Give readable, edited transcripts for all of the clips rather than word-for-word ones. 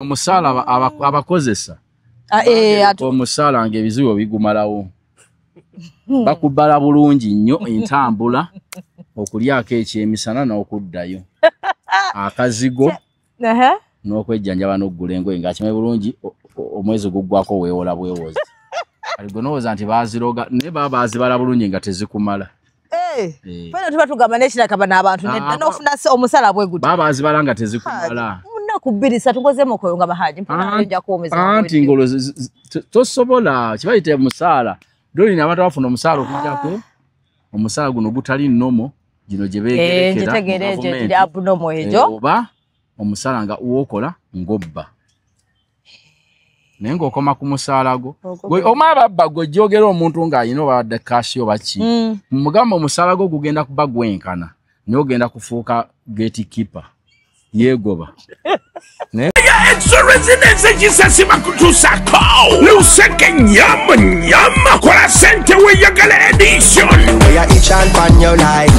Omusaala abakozesa. Omusaala ng'ebizibu bigumalawo. Bakubala bulungi nnyo entambula okulyako ekyemisana n'okuddayo. Akazigo n'okwejjanjaba n'okugula engoye ng'akimanyi bulungi omwezi guggwako weewola bwewozi. Kati gwe n'olowooza nti baaziroga naye baba baazibala bulungi nga tezikumala. Fena tuba tugamba n'ekiraka bano abantu nedda n'ofuna omusaala bwe gutyo. Baba baazibala nga tezikumala. Munaku bbiri ssatu ngozeemu okoyo nga bahaji mpona nja kuwomeza. Anti ngolo tosobola kibayite musaala. Doli abantu abafuna omusaala okujjako omusaala guno gutali nnomo gino gye beegerekera oba omusaala nga wokola ng'obba. Naye ng'okoma ku musaala gwo. Oma babba gwe jogera omuntu ng'alina obadde kashi oba ki. Mugamba omusaala gwo gugenda kuba gwenkana naye ogenda kufuuka gatekeeper. Yegoba. Residence Jesus makutusako. Luseke nyama nyama kola sente weyagala edition. We are each and pan you like.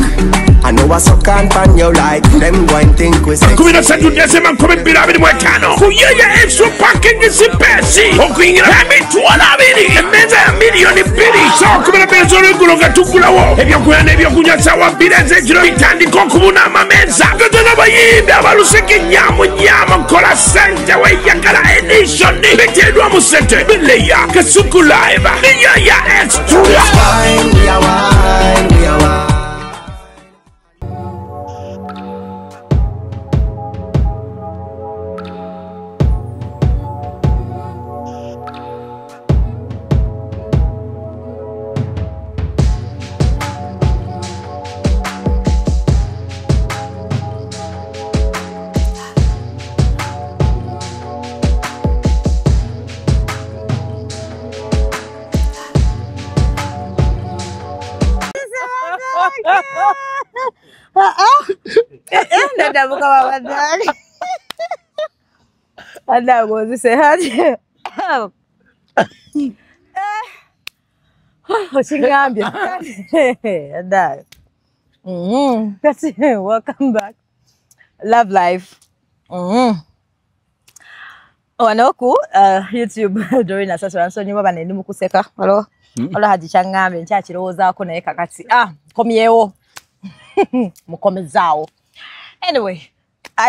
I know what's up can pan you like. Them going think we sexy. 13 Desemba 2025. Kuyeye extra parking sipesi. Okuyingira emitwalo abiri. Emmeeza ya 2 million. Sawa 12 z'olweggulo nga tuggulawo. Ebyokulya n'ebyokunywa sawa 2 ez'ekiro bitandika okubuna amameza. Gotona bayimbi abaluseke nyamu nyama kola sente weyagala edition. Biteedwa mu sente. Bileya Kasuku Live. Niyo ya extra. We are wine, we are wine. Welcome back. Love life. Wano ku YouTube Doreen Asasira nsonyiwa bano ndi mukuseka. Waliwo Haji kyangambye nkyakirowoozaako naye kakati nkomyewo. Mukomezaawo. Anyway,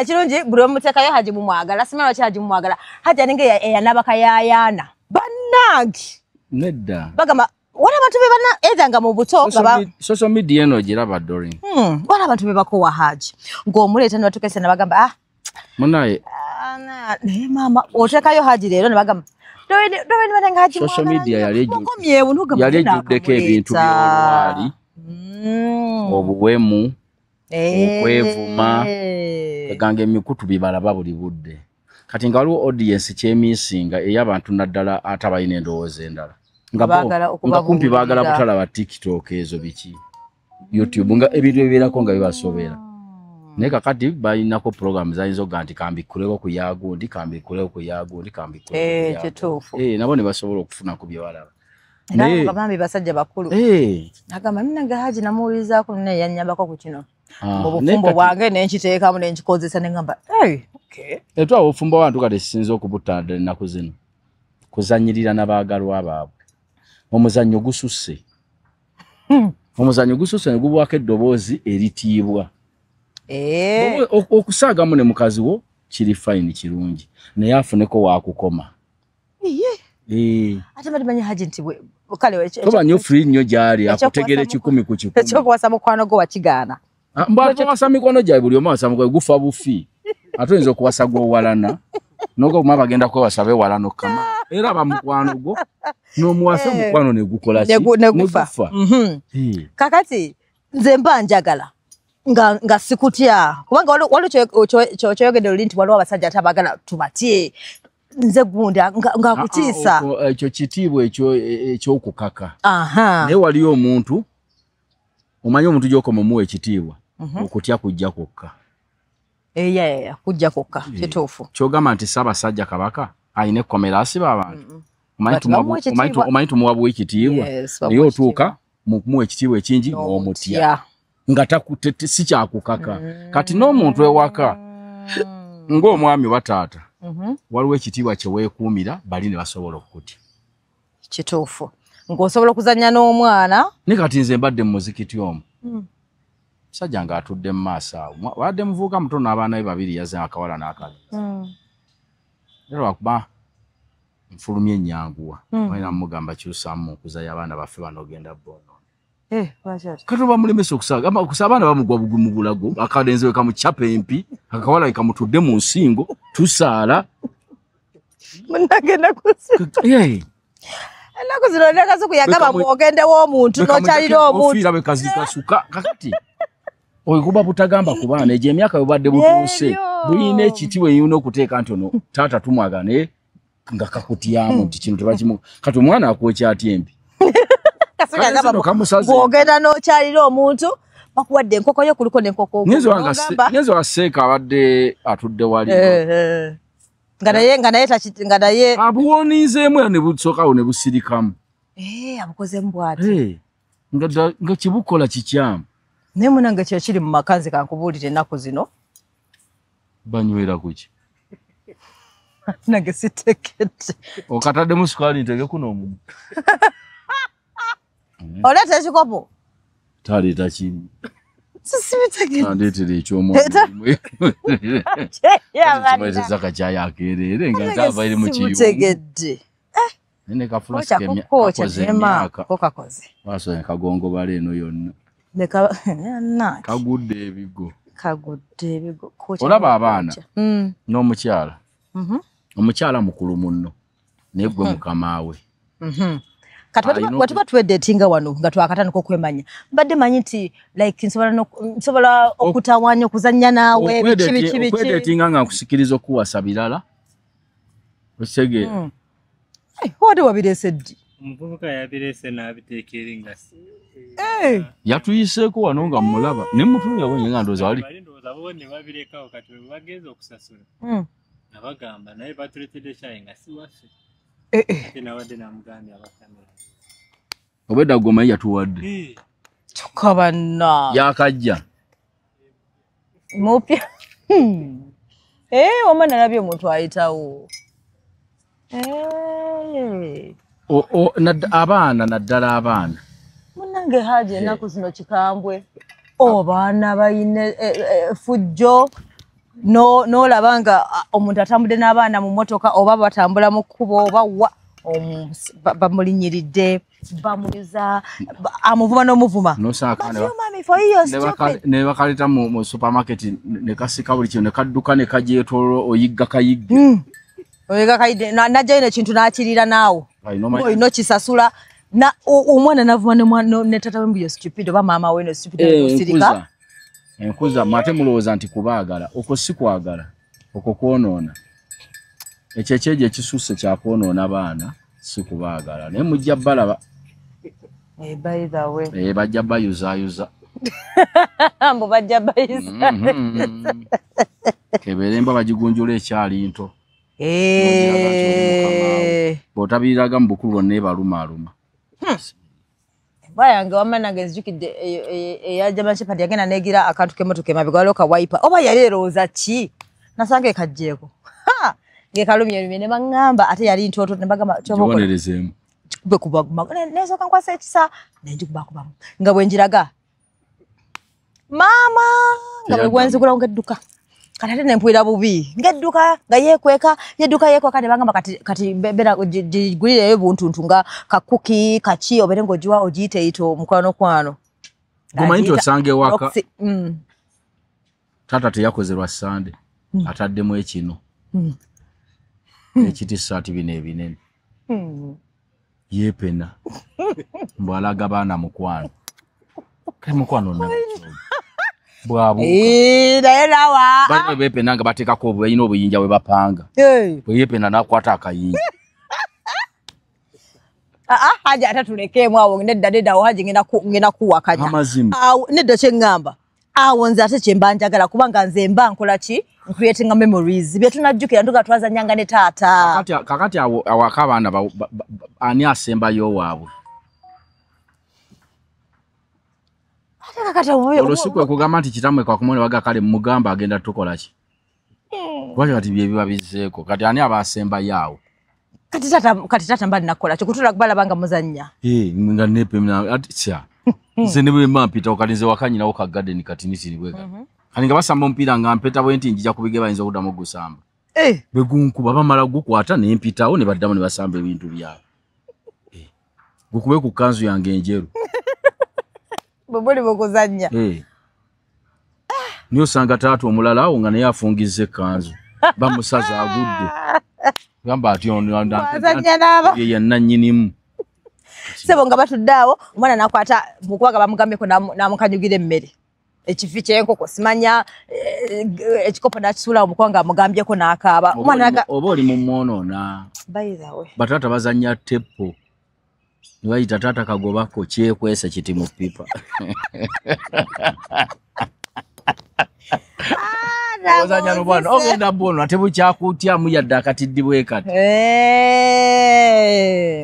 ekirungi buli omu muteekayo Haji mumwagala. Simanyi lwaki Haji mumwagala. Haji alinga eyanaba kayayaana. Bannange. Nedda. Bagamba waliwo abantu be bana either nga mu buto nga social media eno ogiraba Doreen. Waliwo abantu be bakowa Haji. Ng'omuleeta ne batuukesa ne bagamba Munaye. Naye maama oteekayo Haji leero ne bagamba Doreen banange Haji social media yali ejjuddeko ebintu by'olwali. Obuwemu. Okwevuma eganga emikutu bibalaba buli budde. Kati nga waliwo audience kyemisinga ey'abantu naddala ate abalina endowooza endala. Nga kumpi baagala butalaba TikTok ezo biki YouTube nga ebintu ebibeerako nga bibasobera. Naye kakati balinako program zayinza okuga nti kambikkuleko ku yagundi, kambikkuleko ku yagundi, kambikkuleko ku yagundi. Nabo ne basobola okufuna ku bye balaba. Era bambi basajja bakulu. Agamba minange Haji namuwulirizaako naye yannyambako ku kino. Mu bufumbo bwange ne nkiteekamu ne nkikozesa ne ngamba okay. Etwa obufumbo abantu kati sinza okubutanda ennaku zino. Kuzannyirira n'abaagalwa baabwe. Omuzannyo gususse. Omuzannyo gususse ne gubwako eddoboozi eritiibwa. Okusaagamu ne mukazi wo kiri fine kirungi. Naye afuneko waakukoma. Ate bali Haji nti kale toba nnyo free nnyo gy'ali akutegere 100 ku 100. Ekyokuwasa mukwano gwo wakigaana. Mbu ate wasa mikono gyabwe buli omu awasa mukwano gufa bufi. Ate oyinza okuwasa gw'owalana n'oguma bagenda kwewasa beewalana okkama. Era aba mukwano gwo n'omuwasa omukwano ne gukola ki? Ne gufa. Kakati nze mba njagala nga sikutya kubanga waliwo kyoyogedde luli nti waliwo abasajja ate abaagala tubatye. Nze gundi nga kutiisa. Ekyo kitiibwa ekyo eky'okukaka. Naye waliyo omuntu omanyi omuntu gy'okoma omuwa ekitiibwa okutya kujja kwokka. Kujja kwokka kituufu. Ky'ogamba nti Ssaabasajja Kabaka alina ekkomera asiba abantu. Omanyi tumuwa buwa ekitiibwa naye otuuka mu kumuwa ekitiibwa ekingi n'omutya. Nga si kyakukaka. Kati n'omuntu ewaka ng'omwami wa taata Waliwo ekitiibwa kye weekuumira bali ne basobola okukutya. Kituufu. Ng'osobola okuzannya n'omwana. Ne kati nze mbadde mu muzikiti omwo. Musajja ng'atudde mu maaso awo. Wadde muvubuka muto n'abaana be babiri yazze akawala n'akalenzi. Era lwakuba nfulumye ennyanguwa. Olina mugamba kyusaamu nkuza y'abaana baffe bano ogenda boonoona. Kati bamulemesa okusaaga abaana bamugwa bugwi mu bulago, akalenzi we kamucapa empi, akawala we kamutudde mu nsingo, tusaala. Munnange ennaku zino Nakasuku yagamba ogendewo omuntu n'okyalira omuntu. Ofiira bwe kazikasuka kakati. Oyo butagamba ku baana egyo emyaka bwe badde butuuse bulina ekitiibwa erina okuteeka nti ono taata tumwagala naye nga kakutyamu nti kino tebakimu. Kati omwana akwokya atya empi? Bw'ogenda n'okyalira omuntu bakuwadde enkoko yo kuliko n'enkoko. Ngenze wa seeka abadde atudde wali. Nga naye abuwonizeemu era ne busookawo ne busirikamu. Abukozeemu bw'ati. Nga kibukola kikyamu. Naye munnange kyo kiri mu maka nze kankubuulire ennaku zino. Banywera ku ki? Nange sitegedde. Okataddemu sukaali nteeke kuno omumu. Oleeta ekikopo? Taleeta kibi. Sibitegedde. Andeetera eky'omwana. Kimuleeteza akacaayi akeereere nga ntaava eri mu kiyungu. Sibitegedde. Naye ne kafulasika kakoze emyaka. Ko kakoze. Waaso ne kagongobala eno yonna. Kagudde ebigo. Kagudde ebigo. Olaba abaana n'omukyala. Omukyala mukulu munno naye gwe mukamaawe. Kati bwe tuba wano nga twakatandika okwemanya mbadde manyi nti like nsobola okutawaanya okuzannya naawe biki biki biki. Okwedeetinga nga nkusikiriza okuwasa birala. Okitegeera. Wadde wabireese ddi? Omuvubuka yabireese n'abiteeka eri nga yatuyiseeko wano nga mmulaba ne mutunuulira bwennyini nga ndowooza wali. Ndowooza bo ne babirekawo kati bwe bagenze okusasula. Nabagamba naye batuleetedde caayi nga si waffe. Ate nabadde namugambye abakamera. Obwedda gwe omanyi yatuwadde. Kyokka banna. Yakajja. Mupya. Wamma nalabye omuntu ayitawo. Abaana naddala abaana. Munnange Haji ennaku zino kikambwe. Abaana balina effujjo. N'olaba nga omuntu atambudde n'abaana mu mmotoka oba batambula mu kkubo oba wa bamulinyiridde bamuyuza amuvuma n'omuvuma. Ne bakaleeta mu supermarket ne kasika buli kintu ne kadduka ne kagyetooloola oyigga kayigge. Oyigga kayigge n'ajjayo n'ekintu n'akiriira naawe. Olina okisasula. Omwana n'avuma ne taata we mbu you're stupid oba maama we no stupid osirika. Enkuza mwate mulowooza nti kubaagala okwo si kwagala okwo kwonoona. Ekyo ekyejo ekisusse kya kwonoona baana si kubaagala naye mujja balaba. By the way. Bajja bayuzaayuza. Mbu bajja bayuza. Kebeera embwa bagigunjula ekyali nto. Bw'otabiriraga mu bukulu bwonna ebalumaaluma. Embwa yange wamma nange nzijukidde eya German Shepherd yagenda neegira akantu k'emmotoka emabega waliwo ka wiper oba yali erowooza ki nasanga ekaggyeko ng'ekalumyerumye ne baŋŋamba ate yali ntooto ne bagamba ky'oba okola Gibonerezeemu. Kikube kubaguma nesooka nkwasa ekisa ne ngikubakubamu nga bwe njiraga maama nga bwe gwenzigulawo ng'edduka kati ate ne mpulira bubi ng'edduka nga yeekweka yedduka yeekweka ne bagamba kati beera gigulireyo buntuntu nga kakuki kaki obeere ng'ogiwa ogiyiteeyita omukwano kwano. Gomanyi nti osanga ewaka taata teyakoze lwa Ssande ataddemu ekino ekitisaati bino ebinene yeepena mbu alaga baana mukwano kale mukwano bwabuuka. Naye nawa balina beepena nga bateekako balina obuyinja bwe bapanga bwe yeepena n'akwata akayinja. Haji ate tulekeemu awo nedda nedda awo Haji ngenda kuwakanya. Amazima. Nedda kye ŋŋamba awo nze ate kye mba njagala kubanga nze mba nkola ki creating memories bye tunajjukira ntuga twazannyanga ne taata. Kakati awo awaka abaana ani asembayo waabwe? Olwo si kwe kugamba nti kitammwe kwakumwene waga kale mugamba agenda tukola ki? Kubanga kati bye biba bizzeeko, kati ani aba asembayo awo? Kati taata mba nnakola ki? Kutula balaba nga muzannya. Nga neepemya ati tya. Nze ne bwe mba mpitawo kati nze waka nnyinawo ka garden katinitini bwe kati. Kati nga basamba omupiira nga mpeta bwe nti njija kubige bayinza okuddamu ogusamba. Bwe gunkuba bamala gukwata ne mpitawo ne baddamu ne basamba ebintu byabwe. Gukube ku kkanzu yange enjeru. Bwe muli mu kuzannya. Niyo osanga taata omulala awo nga naye afungizza ekkanzu. Bamusaza agudde. Gamba ati ono ye yannannyinimu. Ssebo nga batudde awo, omwana n'akwata mukubaga bamugambyeko n'amukanyugira emmere. Ekifi ky'enkoko simanya ekikopo n'akisuula omukuba nga amugambyeko n'akaaba. Oba oli mu mwonoona. By the way. Bataata bazannya teppo. Ne bayita taata kagobako kyekwese kiti mu ppipa. Ozannya n'obwana ogenda bw'ono ate bukyakutyamu yadde akatiddi bwe kati.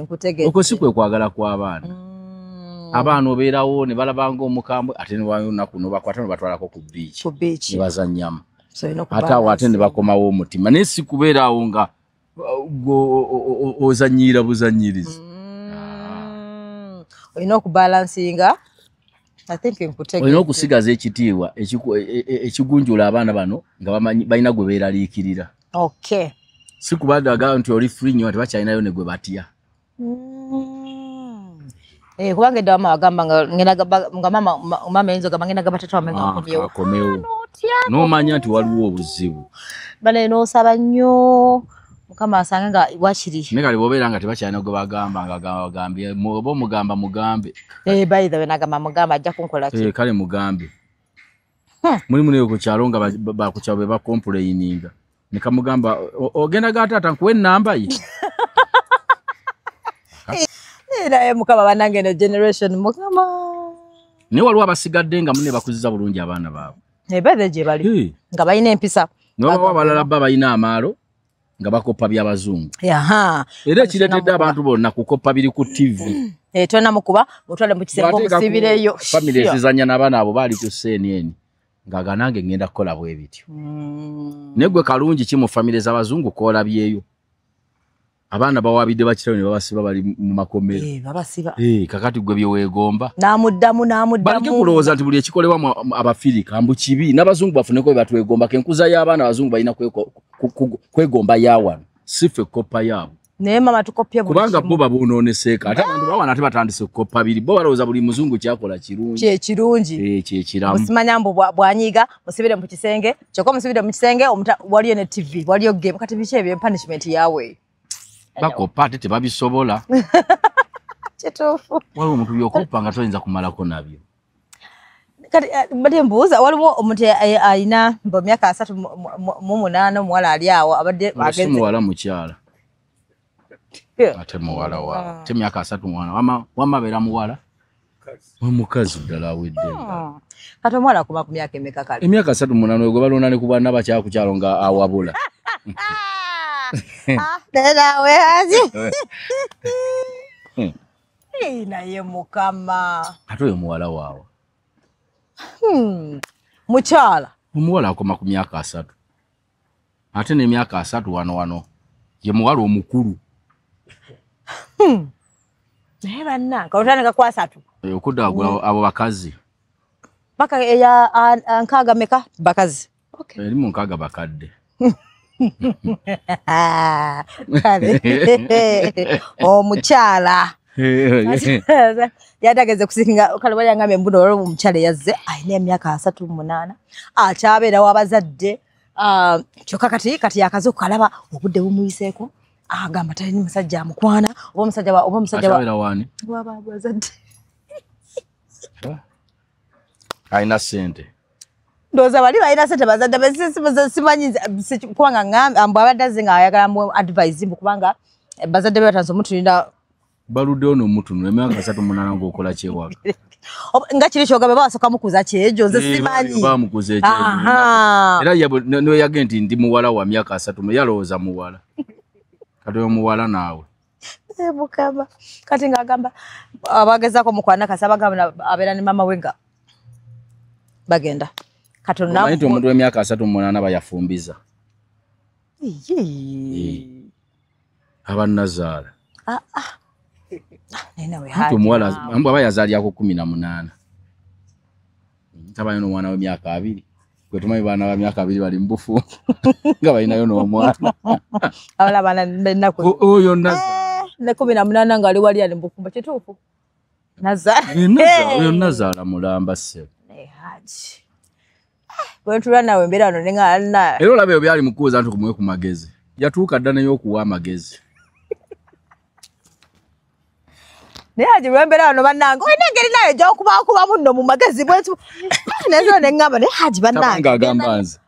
Nkutegedde. Okwo si kwe kwagala kw'abaana. Abaana obeerawo ne balaba ng'omukambwe ate ne olunaku n'obakwata ne batwalako ku bbiici. Ku bbiici. Ne bazannyamu. Ate awo ate ne bakomawo omutima. Naye si kubeera awo nga ozannyirira buzannyirizi. Olina okubalansinga. I think nkutegedde. Olina okusigaza ekitiibwa ekigunjula abaana bano nga balina gwe beeraliikirira. Okay. Si kubadaga nti oli free nnyo ate bakyalinayo ne gwe batya. Kubanga edda maama agamba nga mama ayinza ogamba ngenda gaba taata wange akomyewo. Akomewo. N'omanya nti waliwo obuzibu. Bane n'osaba nnyo Mukama asange nga wakiri. Naye kale bw'obeera nga tebakyalina gwe bagamba nga bagambye oba omugamba mugambe. By the way nagamba mugambe ajja kunkola ki? Kale mugambe. Mulimu naye ku kyalo nga ba ku kyalo be bakomplaininga. Ne kamugamba ogenda ga taata nkuwe ennamba ye. Naye Mukama bannange eno generation Mukama. Naye waliwo abasigadde nga munne bakuzizza bulungi abaana baabwe. By the way gye bali. Nga balina empisa. N'oba abalala bo balina amaalo nga bakoppa by'abazungu. Era ekireetedde abantu bonna kukoppa biri ku TV. Tonamukuba mutwale mu kisenge omusibireyo. Famire ezizannya n'abaana abo baali ku CNN ng'aga nange ngenda kukola bwe bityo. Naye gwe kalungi ki mu famire z'abazungu k'olabyeyo? Abaana bawabidde bakirayo ne babasiba bali mu makomero. Babasiba. Kakati gwe bye weegomba. N'amuddamu. Baleke kulowooza nti buli ekikolebwa Abafirika mbu kibi n'abazungu bafuneko bye batwegombako. Enkuza y'abaana abazungu balina kwegomba ya wano, si ffe kukoppa yaabwe. Naye mama tukopye buli kubanga bo babonooneseeka ate abantu bawana ate batandise kukoppa biri. Bo balowooza buli muzungu kyakola kirungi. Kye kirungi. Kye kiramu. Musimanya mbu bwanyiga musibire mu kisenge, kyokka musibire mu kisenge waliyo ne TV, waliyo game kati biki ebyo punishment yawe. Bakoppa ate tebabisobola. Kituufu. Waliwo omuntu by'okoppa nga toyinza kumalako nabyo. Kati mbadde mbuuza waliwo omuntu alina mbu myaka 38 omuwala ali awo abadde agenze. Muwala mukyala. Ate muwala wa ate myaka 38 wama abeera muwala. Omukazi ddala awedde. Kati omuwala akoma ku myaka emeka kale? Emyaka 38 gwe balonda ne ku baana bakyakukyalo nga awabula. Nawe hazi. Naye Mukama. Ate oyo muwala waawe. Mukyala. Omuwala akoma ku myaka 30. Ate n'emyaka 30 wano ye muwala omukulu. Naye bannange otandika ku 30. Okudda abo bakazi. Paka eya nkaaga meka bakazi. Eri mu nkaaga bakadde. Omukyala yatageze kusinga kale wali mbuno olwo omukyala yazze alina emyaka 38 akyabeerawo abazadde kyokka kati yakaze okukalaba obudde bumuyiseeko agamba talina musajja amukwana oba omusajja wabazadde alina ssente. Ndowooza bali balina ssente bazadde be simanyi kubanga mbu abadde azze nga ayagala mu advice mbu kubanga bazadde be batanze omutulinda baluddewo n'omutunula emyaka 38 ng'okola kyewaka. Nga kiri kyogambe basooka mukuza kyejo nze simanyi. Bamukuza ekyejo. Era ne yagenda nti ndi muwala wa myaka 30 yalowooza muwala. Kati oyo muwala naawe. Mukama. Kati ng'agamba abagezaako mukwana kasi abagamba abeera ne maama we nga bagenda. Omanyi nti omuntu w'emyaka 38 bayafumbiza. Aba nazaala. Omuwala aba yazaalyako 18. Tabalina n'omwana w'emyaka 2. Gwe tumanyi baana ba myaka 2 bali mu bufumbo nga balinayo n'omwana. Abala baana b'ennaku. Oyo nazaala. Ne 18 nga ali wali ali mu bufumbo kituufu. Nazaala. Oyo nazaala mulamba ssebo. Haji. Bwe ntula nawe embeera wano nenga. Era olaba ebyo byali mu kubuuza nti kumuwe ku magezi. Yatuuka dda naye okuwa amagezi. Naye Haji lwembeera wano bannange olina engeri naye gy'okubaakubamu nno mu magezi bw'eti. Naye ne ŋŋamba naye Haji bannange. Tabanga agamba nze.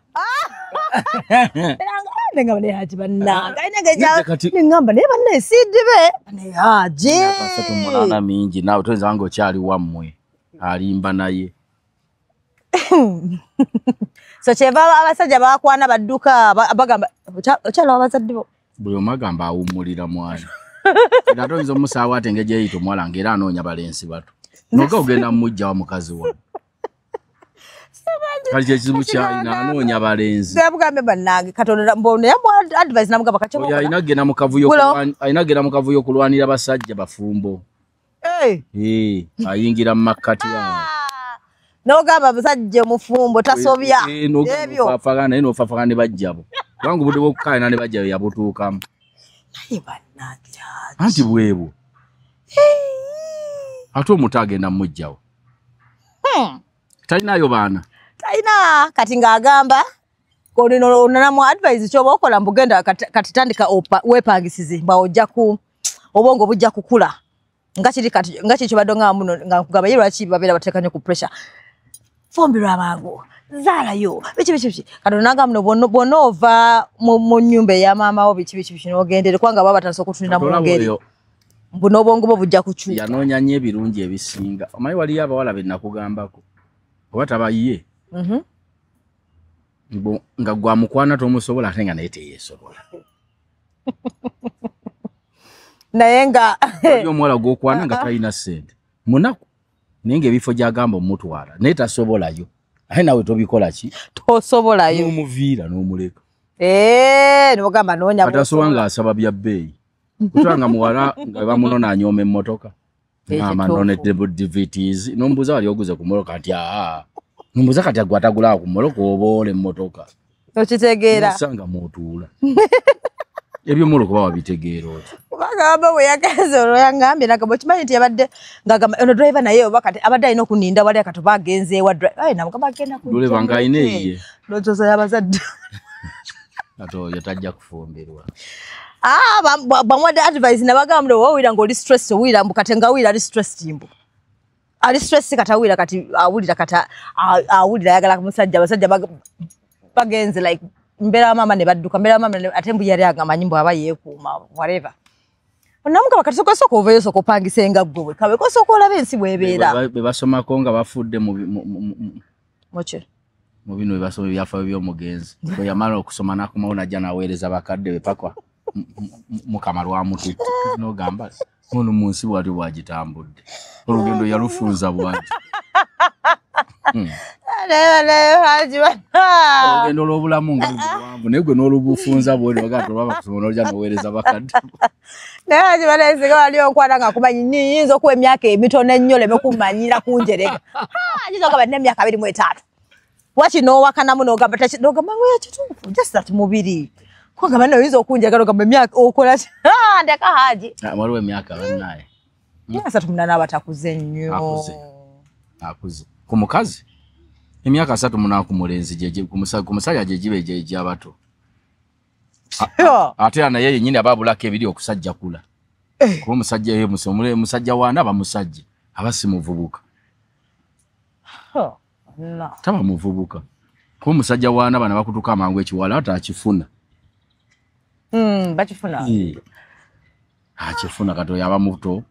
Nengamba naye Haji bannange. Alina engeri ne ŋŋamba naye bannaye sidibe. Naye Haji. Emyaka 38 mingi naawe toyinza nga okyali wammwe. Alimba naye. So kyeva abasajja bakwana badduka bagamba okyala abazadde bo. Buli omu agamba awummulira mwana. Era ate oyinza omusaawa ate engeri gyeyita omuwala ng'era anoonya balenzi bato. Noga ogenda mmuggya wa mukazi wa. Kati kyekizibu kyalina anoonya balenzi. Yamugambe bannange Katonda mbono yamuwa advice namugamba kati oyo alina kugenda mu kavuyo kulwanira basajja bafumbo. Ayingira mu makkati awo. Nogamba musajja mufumbo tasobya. Ebyo. N'ofafagana naye n'ofafagana ne bajjabo. Kubanga obudde bw'okukaayana ne bajjabo yabutuukamu. Naye bannange. Anti bwebwo. Ate omuto agenda mmuggyawo. Talinayo baana. Talina kati ng'agamba onanamu advice ky'oba okola mbugenda kati tandika weepangisize mba ojja ku obwongo bujja kukula. Nga kiri kati nga kiri kyobadde nga muno nga nkugamba ye lwaki babeera bateeka nnyo ku pressure. Fumbirwa mangu, zaalayo, biki biki biki. Kati onanga muno bw'onoova mu nnyumba eya maama wo biki biki biki n'ogendere kubanga baba batandise okutunula mu ngeri. Mbu n'obwongo bwo bujja kukyuka. Yanoonya nnyo ebirungi ebisinga. Omanyi waliyo abawala be nakugambako. Oba tabayiye. Nga gwa mukwana tomusobola ate nga naye teyeesobola. Naye nga waliyo omuwala gw'okwana nga talina ssente. Munaku. Naye ng'ebifo gy'agamba omutwala naye tasobolayo. Ate naawe tobikola ki? Tosobolayo. N'omuviira n'omuleka. N'ogamba noonya. Kati asobola ng'asaba bya bbeeyi. Kutwanga muwala nga bamunona anyooma emmotoka. Ngamba none DVTs. N'ombuuza wali oguze ku mmotoka nti aa. N'ombuuza kati gwe atagulaawo ku mmotoka oba ola emmotoka. Okitegeera. Nosanga mw'otuula. Eby'omulo kuba wabitegeera otyo. Kubanga bwe yagenze olwo yangambye nagamba okimanyi nti yabadde ng'agamba ono driver naye oba kati abadde alina okuninda wali kati oba agenze ewa driver. Ayi namugamba agenda kujja. Driver ng'alina eyiye. Ndowooza y'abazadde. Kati oyo tajja kufumbirwa. Bamuwadde advice nabagamba mbu owulira ng'oli stressed owulira mbu kati ng'awulira ali stressed mbu. Ali stressed kati awulira kati awulira kati awulira ayagala musajja abasajja bagenze like mbeera maama ne badduka mbeera maama ate mbu yali agamba mbu aba yeekuuma whatever. Namugamba kati sooka sooka oveeyo sooka opangise nga ggwe kabeeko sooka olabe ensi bw'ebeera. Be basomako nga bafudde mu Muki? Mu bino bye basoma ebyafaayo by'omugenzi. Bwe yamala okusoma n'akomawo n'ajja n'aweereza bakadde be paka Mukama lwamututte. N'ogamba ono mu nsi bw'atyo bw'agitambudde. Olugendo yalufunza bw'atyo. Olugendo lw'obulamu nga luwanvu naye gwe n'olubufunza bw'oli ogamba olwaba kusoma n'ojja n'oweereza bakadde. Naye Haji bannange singa wali onkwana nga nkumanyi nnyinza okuwa emyaka emitono ennyo oleme kummanyira kunjerega. Nnyinza okugamba nnina emyaka 25. Lwaki n'owakanamu n'ogamba n'ogamba kituufu just that mubiri. Kubanga banne oyinza okunjagala ogamba emyaka okola ki? Ndeka Haji. Waliwo emyaka bannaye. Emyaka 38 aba takuze nnyo. Akuze. Ku mukazi emyaka 38 ku mulenzi ku musajja gye giba egy'abato. Ate era naye yennyini aba abulako ebiri okusajjakula. Kuba omusajja musajja waana aba musajja aba si muvubuka. Taba muvubuka. Kuba omusajja waana bano bakutuka amangu ekiwala ate akifuna. Bakifuna. Akifuna kati oyo aba muto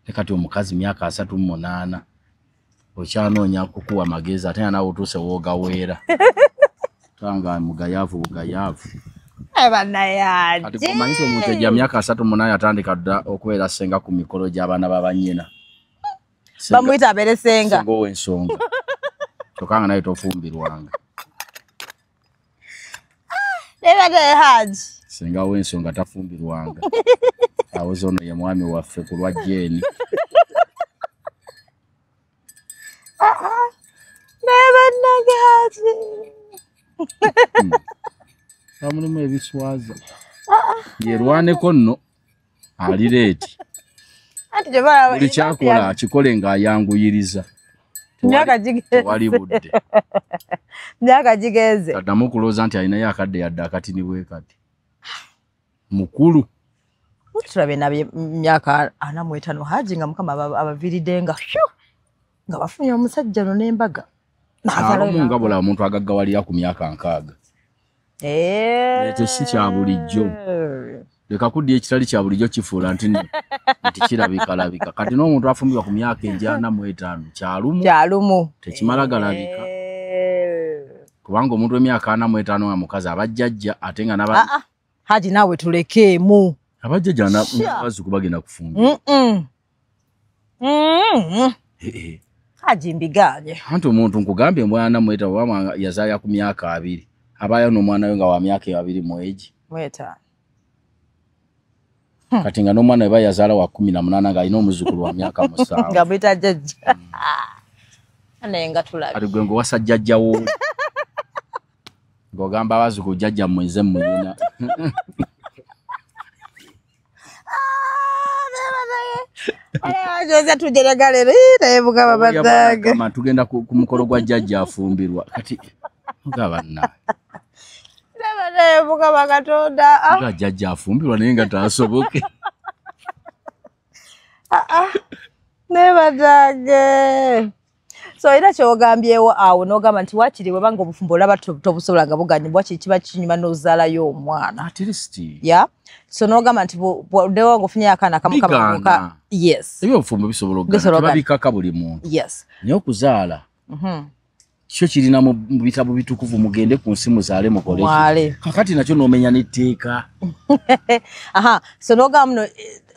ne kati omukazi myaka 38 okyanoonya kukuwa magezi ate naawe otuuse woogaweera. Tanga mugayaavu bugayaavu. Kati omanyi omuntu ejja myaka 38 atandika dda okubeera ssenga ku mikolo gy'abaana ba bannyina. Bamuyita abeere ssenga. Ssenga ow'ensonga. Kyokka nga naye tofumbirwanga. Nebadde Haji. Singa w'ensonga tafumbirwanga. Awoza ono ye mwami waffe ku lwa Jane. Nebadde Haji. Mulimu ebiswaza. Yerwaneko nno alireeti. Buli kyakola akikole ng'ayanguyiriza. Tewali budde. Myaka gigenze. Taddamu okulowooza nti alinayo akadde yadde akatini bwe kati. Mukulu. Tulabe nabye myaka 45 Haji nga Mukama abaviiridde nga nga bafunye omusajja ono n'embaga. Abamu nga bulaba omuntu agaggawalira ku myaka 60. Ekyo si kya bulijjo. Leka kudya ekitali kya bulijjo kifuula nti nti kirabikalabika. Kati n'omuntu afumbirwa ku myaka 45 kyalumu. Kyalumu. Tekimala galabika. Kubanga omuntu w'emyaka 45 nga mukazi abajjajja ate nga n'aba Haji naawe tulekeemu. Abajjajja n'abazzukulu bagenda kufumbirwa. Haji mbiganye. Anti omuntu nkugambye mwana mweta oba yazaaya ku myaka 20. Abayo n'omwana we nga wa myaka 25. Mweta. Kati nga n'omwana we bayazaala wa 18 ng'alina omuzzukulu wa myaka 7. Nga muyita jjajja. Naye nga tulabye. Kati gwe ng'owasa jjajjawo. Ng'ogamba abazzukulu jjajja mmwe nze mmuyina. Tugenda ku mukolo gwa jjajja afumbirwa. Kati nga banna. Nga jjajja afumbirwa naye nga taasoboke. Nebatange. So era ky'ogambyewo awo n'ogamba nti waakiri bw'obanga obufumbo olaba tobusobola nga buganye wakiri kiba kinyuma n'ozaalayo omwana. At least. Yeah. So n'ogamba nti bw'oddewo ng'ofunye akaana akamu kamuka. Yes. Ebyobufumbo bisobola okugaana tebabikaka buli muntu. Yes. Naye okuzaala. Kyo kirina mu bitabo bitukuvu mugende ku nsi muzaale mukole. Kakati nakyo n'omenya n'etteeka. Aha. So n'ogamba muno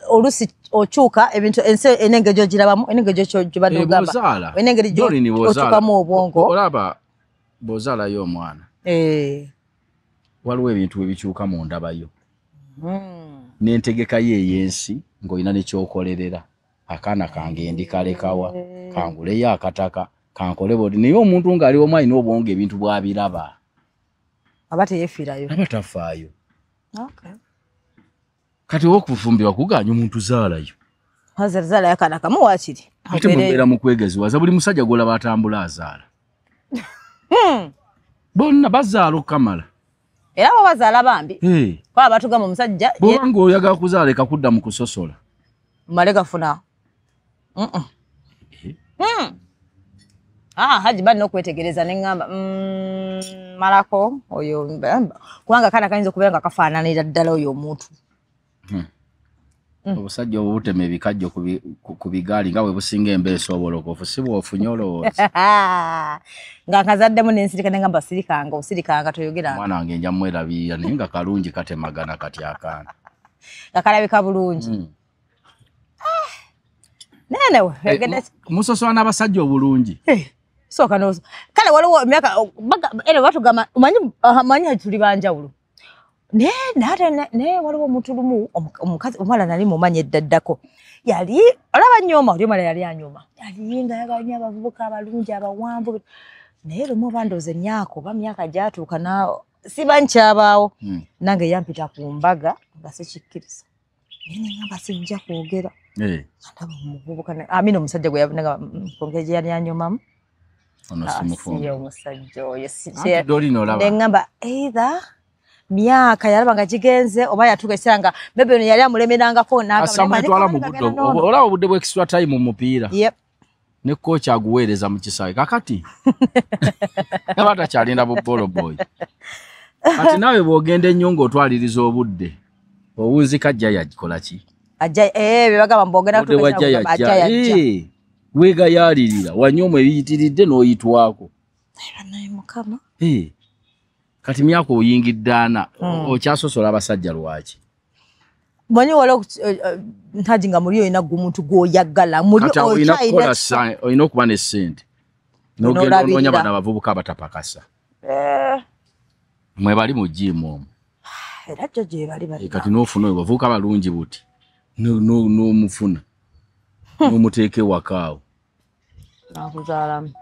oluusi okyuka ebintu ensi enengeri gy'ogirabamu enengeri gy'obadde ogamba enengeri gy'okyukamu obwongo. Olaba bw'ozaalayo omwana. Waliwo ebintu ebikyuka mu ndabayo. N'entegeka ye ey'ensi ng'olina ne ky'okolerera. Akaana kange ndikalekawa, kanguleyo akataka, kankole bodi. Naye omuntu ng'ali omu alina obwongo ebintu bw'abiraba. Aba teyeefiirayo. Aba tafaayo. Kati okufumbirwa kugaanya omuntu zaalayo. Zaalayo akaana kamu waakiri. Ate mubeera mu kwegeziwaza buli musajja gw'olaba atambula azaala. Bonna bazaala okukamala. Era bo bazaala bambi. Kuba batugamba omusajja. Bw'oba ng'oyagala kuzaala leka kudda mu kusosola. Male gafuna. Haji balina okwetegereza ne ŋŋamba malako oyo kubanga akaana kayinza okubeera nga kafaananira ddala oyo omuntu. Obusajja obwo butema ebikajjo ku bigaali nga bwe businga embeesa obolokofu si bw'ofunye olowooza. Nga nkazaddemu ne nsirika ne ŋŋamba sirikanga osirikanga toyogeranga. Omwana wange nja mwerabirira naye nga kalungi katemagana kati akaana. Nga kalabika bulungi. Nene musosola n'abasajja obulungi. Sooka n'oso. Kale waliwo emyaka era batugamba omanyi tuli banjawulo. Naye waliwo omuntu lumu omukazi omuwala nali mumanyi eddaddako. Yali olaba nnyoma oli omuwala yali anyoma. Yali nga ayagala nnyo abavubuka abalungi abawanvu. Naye lumu oba ndowooza emyaka oba myaka gyatuuka siba nkyabaawo. Nange yampita ku mbaga nga sikikkiriza. Naye ne ŋŋamba sijja kwogera. Ndaba omuvubuka amina omusajja gwe ngeri gye yali anyomamu. Ono simufumbo. Omusajja oyo ne ŋŋamba either myaka yalaba nga gigenze oba yatuuka ekiseera nga maybe ono yali amulemerangako n'agamwetwala mu budde olaba obudde bwa extra time mu mupiira. Ne coach aguweereza mu kisaawe kakati aba takyalinda bu ball boy. Kati naawe bw'ogenda ennyo ng'otwaliriza obudde owunzika ajja yagikola ki? Ajja bye bagamba mbw'ogenda kutuuka ajja yajja. Weegayaalirira wanywa ebiyitiridde n'oyitwako. Naye Mukama. Kati myaka oyingidde ana okyasosola abasajja lwaki? Manyi waliwo Haji nga muli olina gwe omuntu gw'oyagala muli olina okuba ne ssente n'ogenda onoonya bano abavubuka abatapakasa. Mwe bali mu gym omwo. Era jjo gye bali bali. Kati n'ofuna oyo bavubuka balungi buti n'omufuna n'omuteeka ewaka awo. Nakuzaalamu.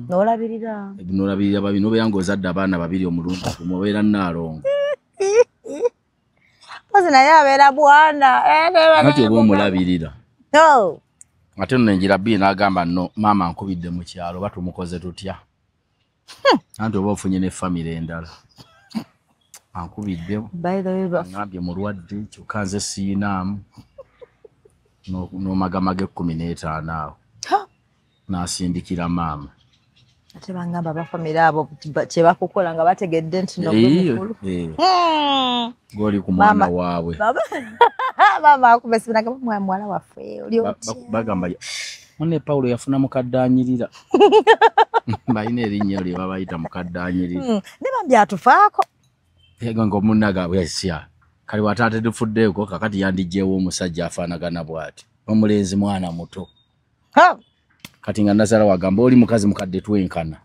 N'olabirira. N'olabirira babiri n'obeera ng'ozadde abaana babiri omulundi gumu obeera nnaalongo. Mpozi naye abeera bwana. Anti oba omulabirira. Ate nno enjira bbiri n'agamba nno maama nkubidde mu kyalo oba tumukoze tutya. Anti oba ofunye ne famire endala. Ankubidde angambye mulwadde kyokka nze siyinaamu n'omagamaga 15 awo. N'asindikira maama. Ate bangamba abafamire abo kye bakukola nga bategedde nti no gwe mukulu. Gw'oli ku mwana waabwe. Maama akuba essimu n'agamba muwala waffe oli otya? Bagamba munne Paulo yafuna mukadde anyirira. Balina erinnya lye babayita mukadde anyirira. Ne bambi atufaako. Nga munnaga bwesya. Kale bw'ataate tufuddeeko kakati yandiggyewo omusajja afaanagana bw'ati. Omulenzi mwana muto. Kati nga Nazara wagamba oli mukazi mukadde twenkana.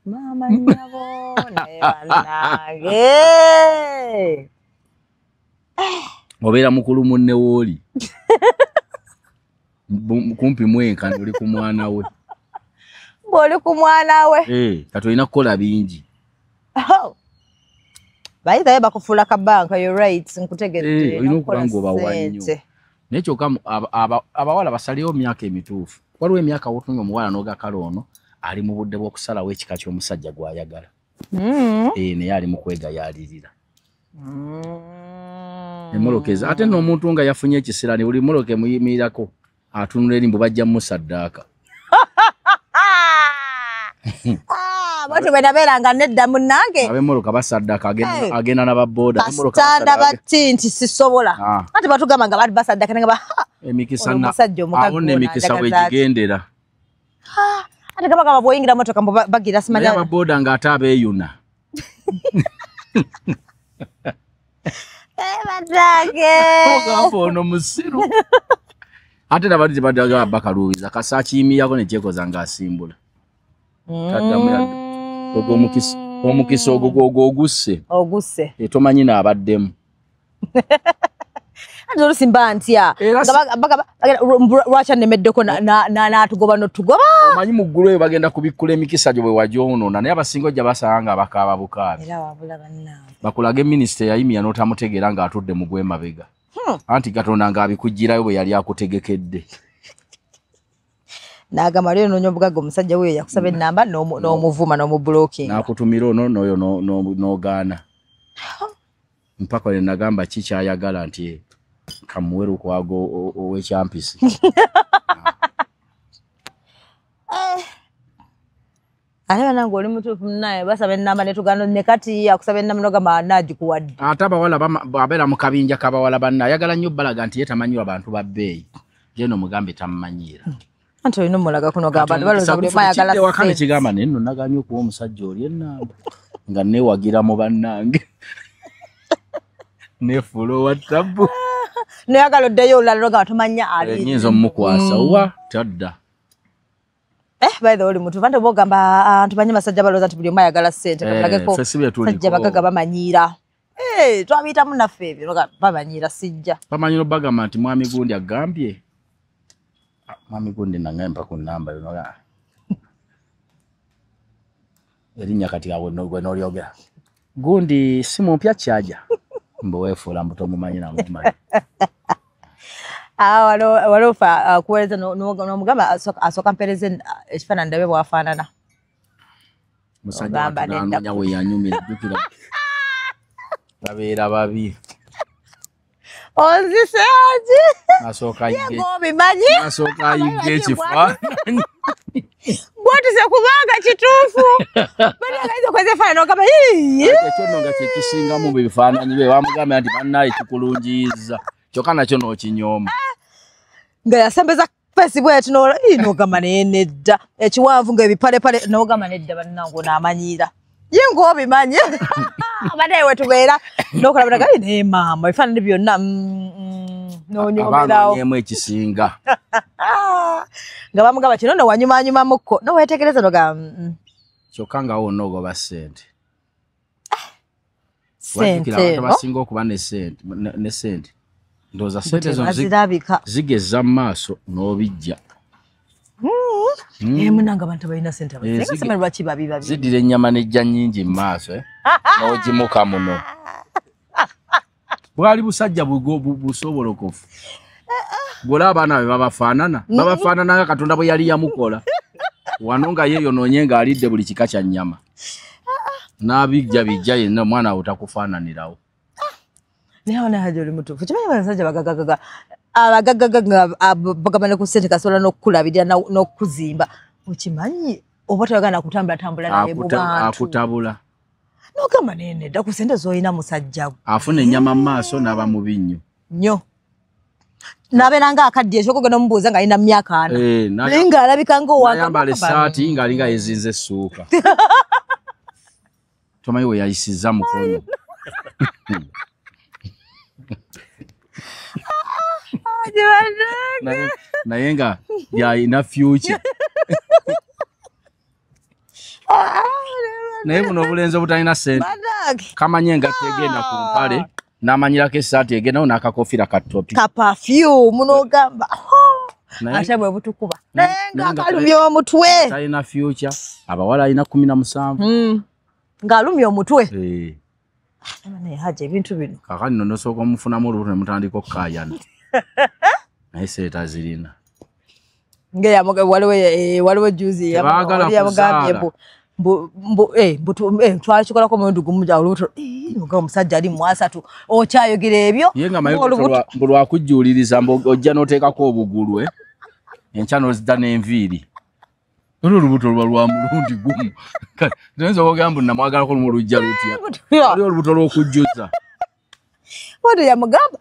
Maama nnyabo naye bannange. Obeera mukulu munne w'oli. Kumpi mwenkana oli ku mwana we. Bw'oli ku mwana we. Kati olina kukola bingi. By the way bakufuula kabanka, you're right, nkutegedde. Olina okuba ng'obawa nnyo. Naye kyokka abawala basalewo myaka emituufu. Waliwo emyaka w'otunga omuwala n'ogakala ono ali mu budde bw'okusalawo ekika ky'omusajja gw'ayagala. Naye ali mu kwegayaalirira. Emmoloka ezo ate n'omuntu nga yafunye ekisiraani buli mmoloka emuyimirirako atunula eri mbu bajja mmusaddaaka. Bwatyo bwe nabeeranga nedda munnange. Ab'emmoloka basaddaaka agenda n'ababooda. Kasitanda bati nti sisobola. Anti batugamba nga bali basaddaaka nga emikisa awo n'emikisa bwegigendera. Ate gabagamba bw'oyingira mmotoka mbu bagira simanyi. Naye ababooda ng'ate abeeyuna. Bannange. Ogamba ono musiru. Ate n'abandi tebaddaga bakaluubiza kasa akiyimirirako ne kyekoza ng'asimbula. Taddamu ogwo omukisa ogwo ogusse. Ogusse. Tomanyi n'abaddemu. Ate oluusi mba ntya. Lwaki annemeddeko n'atugoba n'otugoba? Omanyi mu ggulu eyo bagenda kubikkula emikisa gyo bwe wagyonoona naye abasinga ojja basanga nga bakaaba bukaabi. Era wabula bannange. Bakulage minisita eyayimira n'otamutegeera ng'atudde mu gw'emabega. Anti Katonda ng'abikuggyirayo bwe yali akutegekedde. N'agamba leero noonya obugagga omusajja wuuyo yakusaba ennamba n'omuvuma n'omubulokinga. N'akutumira ono n'oyo n'ogaana. Mpaka lwe nagamba ki ky'ayagala nti kamuwe Lukwago ow'ekyampisi. Ate bannange oli mutuufu munnaye basaba ennamba ne tugaana ne kati akusaba ennamba n'ogamba naagikuwadde. Ate abawala abeera mu kabinja k'abawala banne ayagala nnyo obbalaga nti ye tamanyiwa bantu ba bbeeyi. Ye nno mugambe tamumanyiira. Anti olina omulaga kuno gamba abantu balowooza buli omu ayagala ssente. Waka nekigamba naye nno nagaanye okuwa omusajja oli ennamba nga neewagira mu bannange. Neefuula owa ttabbu. Noyagala oddeyo olulala n'ogamba tomanya ali. Nnyinza omukwasa wa tadda. By the way oli mutuufu anti oba ogamba abantu banyi basajja balowooza nti buli omu ayagala ssente katulageko basajja bagagga bamanyiira. Twabiyitamu naffe ebyo bamanyiira sijja. Bamanyiira obagamba nti mwami gundi agambye. Mwami gundi nangamba ku nnamba yo noga. Erinnya kati awo gwe n'olyogera. Gundi simu mpya kyaja. Mbu weefuula mbu tomumanyi namumanyi. Waliwo ffe akuweereza n'omugamba asooka mpeereze ekifaananyi ndabe bw'afaanana. Musajja wattu we yanyumira jjukira. Babeera babi. Onzise agi. Nasooka ayigge. Obimanyi. Nasooka ayigge ekifaananyi. Bw'otuse kubanga kituufu. Bannange okoze ekifaananyi n'ogamba yii. Ekyo nno nga kye kisingamu mu bifaananyi bye bamugambye nti bannaye kikulungiyiza. Kyokka nakyo n'okinyooma. Nga yasembeza face bw'eti n'ogamba naye nedda. Ekiwanvu ng'ebipalepale n'ogamba nedda bannange ono amanyiira. Ye ng'obimanyi. Bannaye we tubeera n'okulaba naga naye maama ebifaananyi byonna n'onyoomerawo. Abaanoonyeemu ekisinga. Nga bamugamba kino nno wanyumaanyumamukko n'oweetegereza n'ogamba. Kyokka nga wonna ogoba ssente. Sente abantu abasinga okuba ne sente ndowooza sente zo zigeza mu maaso n'obijja. Munange abantu balina sente abasinga simanyi lwaki babi babi. Ziddira ennyama n'ejja nnyingi mu maaso n'ogimuka muno. Bwali busajja busobolokofu. Gwola abaana be babafaanana babafaanana nga Katonda bwe yali yamukola. Wano nga yeeyonoonye ng'alidde buli kika kya nnyama. N'abijja bijja yenna omwana wo takufaananirawo. Naye abaana Hajji oli mutuufu. Kimanyi abasajja bagagagaga abagagagaga bagabana ku ssente kasobola n'okukulabirira n'okuzimba. Okimanyi oba toyagala kutambulatambula naye mu bantu. Akutabula. N'ogamba nedda ku ssente z'olina musajja. Afuna ennyama mu maaso n'aba mubi nnyo. Nnyo. N'abeera ng'akaddiye ekyokugenda omubuuza ng'alina myaka ana. Naye ng'alabika ng'owayambala essaati ng'alinga yezinze essuuka. Tomanyi we yayisizza mukono. Naye nga yalina future. Naye buno obulenzi obutalina ssente kamanye engatto egenda ku mpale n'amanyirako essaati egendawo n'akakofiira ka topi ka perfume n'ogamba ate bwe butukuba naye nga kalumya omutwe. Talina future. Abawala alina 17 ng'alumya omutwe. Naye Hajji ebintu bino kakati nno nosooka omufunamu olubuto ne mutandika okukaayana. Naye ssente tazirina. Waliwo juzi yamugambye twakikolako omulundi gumu olubuto nga omusajja ali mu 30 okyayogera ebyo. Ye nga mbu lwakujjuuliriza mbu ojja n'oteekako obugulu enkya n'ozidda n'enviiri. Olwo olubuto luba lwa mulundi gumu. Toyinza okwogera mbu namwagalako lumu olujja lutya. Waliwo olubuto lw'okujjuza. Waliwo yamugamba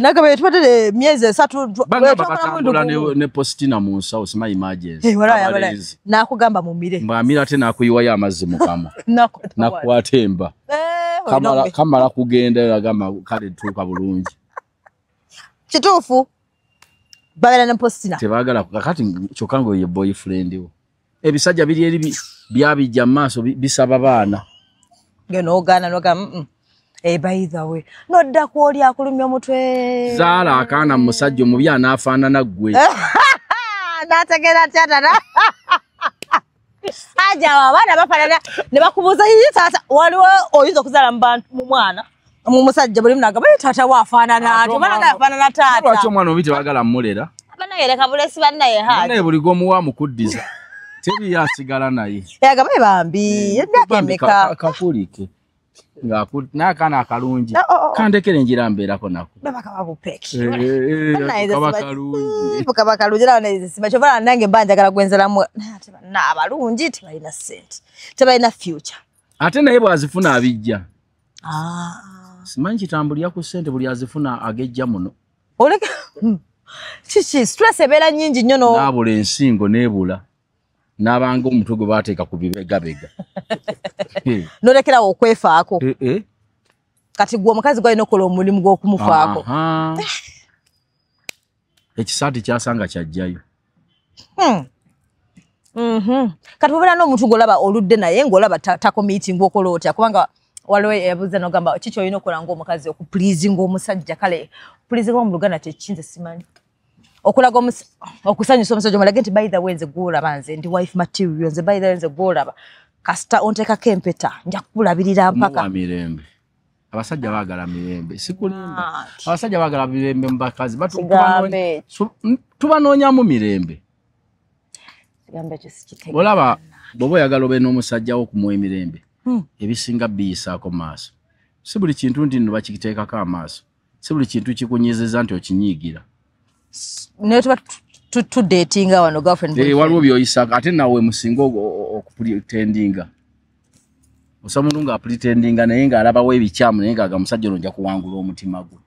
nagamba tubadde emyezi 3 bagamba batambula ne Postina mu nsawo simanyi emergency. N'akugamba mumire. Mbw'amira ate n'akuyiwayo amazzi mu kamwa. N'akukwata emba. Kamala kugenda agamba kale tuuka bulungi. Kituufu. Babeera ne Postina. Tebaagala kakati kyokka nga ye boyfriend wo. Ebisajja biri eri byabijja mu maaso bisaba baana. N'ogaana n'ogamba by the way, nodda kwoli akulumya omutwe. Zaala akaana mu musajja omubi anaafaanana ggwe. N'ategeera atya tata. Hajji abo abaana bafaanana ne bakubuuza yii taata waliwo oyinza okuzaala mu bantu mu mwana mu musajja buli munagamba ye taata we afaanana atya omwana nga afaanana taata. Lwaki omwana omubi tebaagala mmulera? Bannaye leka bulesi bannaye Hajji. Bannaye buli gw'omuwa amukuddiza. Teri asigala naye. Yagamba bambi emyaka emeka. Kakulike. N'akaana akalungi kandekere enjira mbeerako nako. Baba kaba bupeki. Kaba kalungi. Kaba kalungi nawe nze simanyi kyova nange mba njagala gwenzalamu ate banna abalungi tebalina ssente tebalina future. Ate naye bw'azifuna abijja. Simanyi kitambulira ku ssente buli azifuna agejja muno. Oleka kiki stress ebeera nnyingi nnyo no. N'abula ensingo n'ebula. N'abanga omutwe gwe baateeka ku bibegabega. Nolekerawo okwefaako. Kati gwe omukazi gw'alina okukola omulimu gw'okumufaako. Ekisaati kyasanga kyajjayo. Kati bw'obeera n'omuntu ng'olaba oludde naye ng'olaba takomiitinga okola otya kubanga waliwo eyabuuza n'ogamba kiki olina okukola ng'omukazi okupleasinga omusajja kale pleasinga mu Luganda kye ki nze simanyi. Okulaga okusanyusa omusajja omulage nti by the way nze gw'olaba nze ndi wife material nze by the way nze gw'olaba kasita onteekako empeta nja kukulabirira mpaka. Muwa mirembe. Abasajja baagala mirembe sikulimba. Abasajja baagala mirembe mu bakazi tubanoonyamu mirembe. Olaba bw'oba oyagala obe n'omusajja wo okumuwa emirembe ebisinga biyisaako maaso. Si buli kintu nti nno bakiteekako amaaso. Si buli kintu kikunyizizza nti okinyiigira. Naye tuba tudatinga wano girlfriend boyfriend. Waliwo by'oyisaako ate naawe musinga okupretendinga. Osaba omuntu ng'apretendinga naye ng'alabawo ebikyamu naye ng'aga musajja ono nja kuwangula omutima gwe.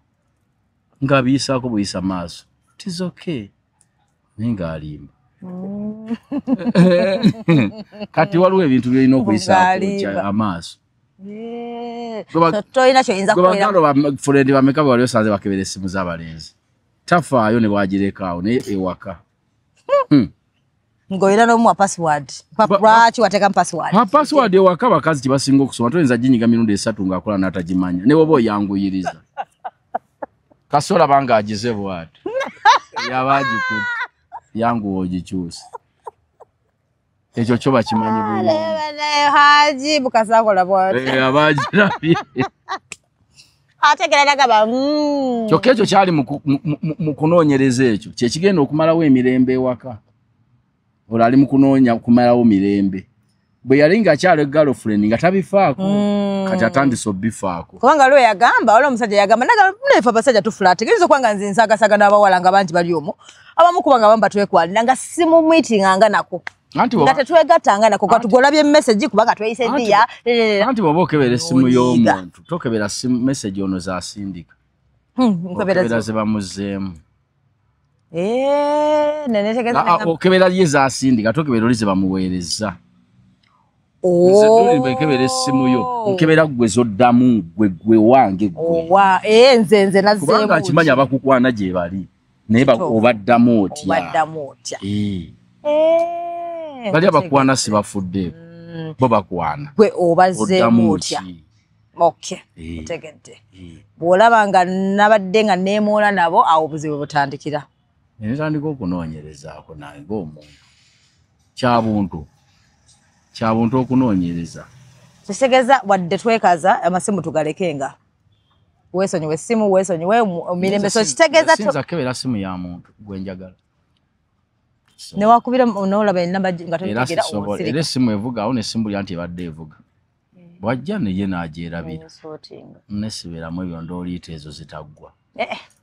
Ng'abiyisaako buyisa maaso. It is okay. Naye ng'alimba. Kati waliwo ebintu by'olina okuyisaako amaaso. Tolina kyoyinza kukolera. Friend bameka be wali osanze bakebera essimu z'abalenzi. Tafaayo ne bw'agireka awo naye ewaka. Ng'olina n'omuwa password. Lwaki wateekamu password? Password ewaka abakazi kyebasinga okusoma toyinza ginyiga mirundi 3 ng'akola n'atagimanya ne bw'oba oyanguyiriza. Kasi olaba ng'agize bw'ati. Yaba agikutte. Yanguwa ogikyuse. Ekyo kyo bakimanyi bulungi. Haji Mukasa akola bw'ati. Aba agirabye. Ategera nagaba. Kyokka ekyo kyali mu kunoonyereza ekyo kye kigenda okumalawo emirembe ewaka. Olwo ali mu kunoonya kumalawo mirembe. Bwe yali ng'akyali girlfriend nga tabifaako kati atandise obifaako. Kubanga waliwo yagamba, waliwo omusajja yagamba nagamba muneefe abasajja tufulaate. Giyinza okuba nga nze nsagasaga n'abawala nga bangi bali omwo. Abamu kuba nga bamba twekwanira nga simumwitinganga nako. Nga tetwegattanga nako katugolabye message kubanga tweyise ddiya. Anti bw'oba okebera essimu y'omuntu tokebera message ono z'asindika. Okebera ze bamuzzeemu. Okebera ye z'asindika tokebera oli ze bamuweereza. Nze nkebera essimu yo nkebera ggwe z'oddamu ggwe ggwe wange ggwe. Nze nazzeemu. Kubanga nkimanyi abakukwana gye bali naye obaddamu otya. Obaddamu otya. Bali abakwana si bafudde bo bakwana. Gwe obazzeemu otya. Okay, otegedde. Bw'olaba nga nabadde nga neemoola nabo awo obuzibu butandikira. Netandika okunoonyerezaako nange ng'omuntu. Kyabuntu. Kyabuntu okunoonyereza. Kitegeeza wadde twekaza amasimu tugalekenga. Weesonyiwe essimu, weesonyiwe mirembe. So kitegeeza siyinza kukebera ssimu ya muntu gwe njagala. Newakubira n'olaba ennamba nga totegeera osirika. Era essimu evuga awo n'essimu nti ebadde evuga. Bw'ajja ne ye n'agyerabira. Nesibeeramu ebyo ndooliito ezo zitaggwa.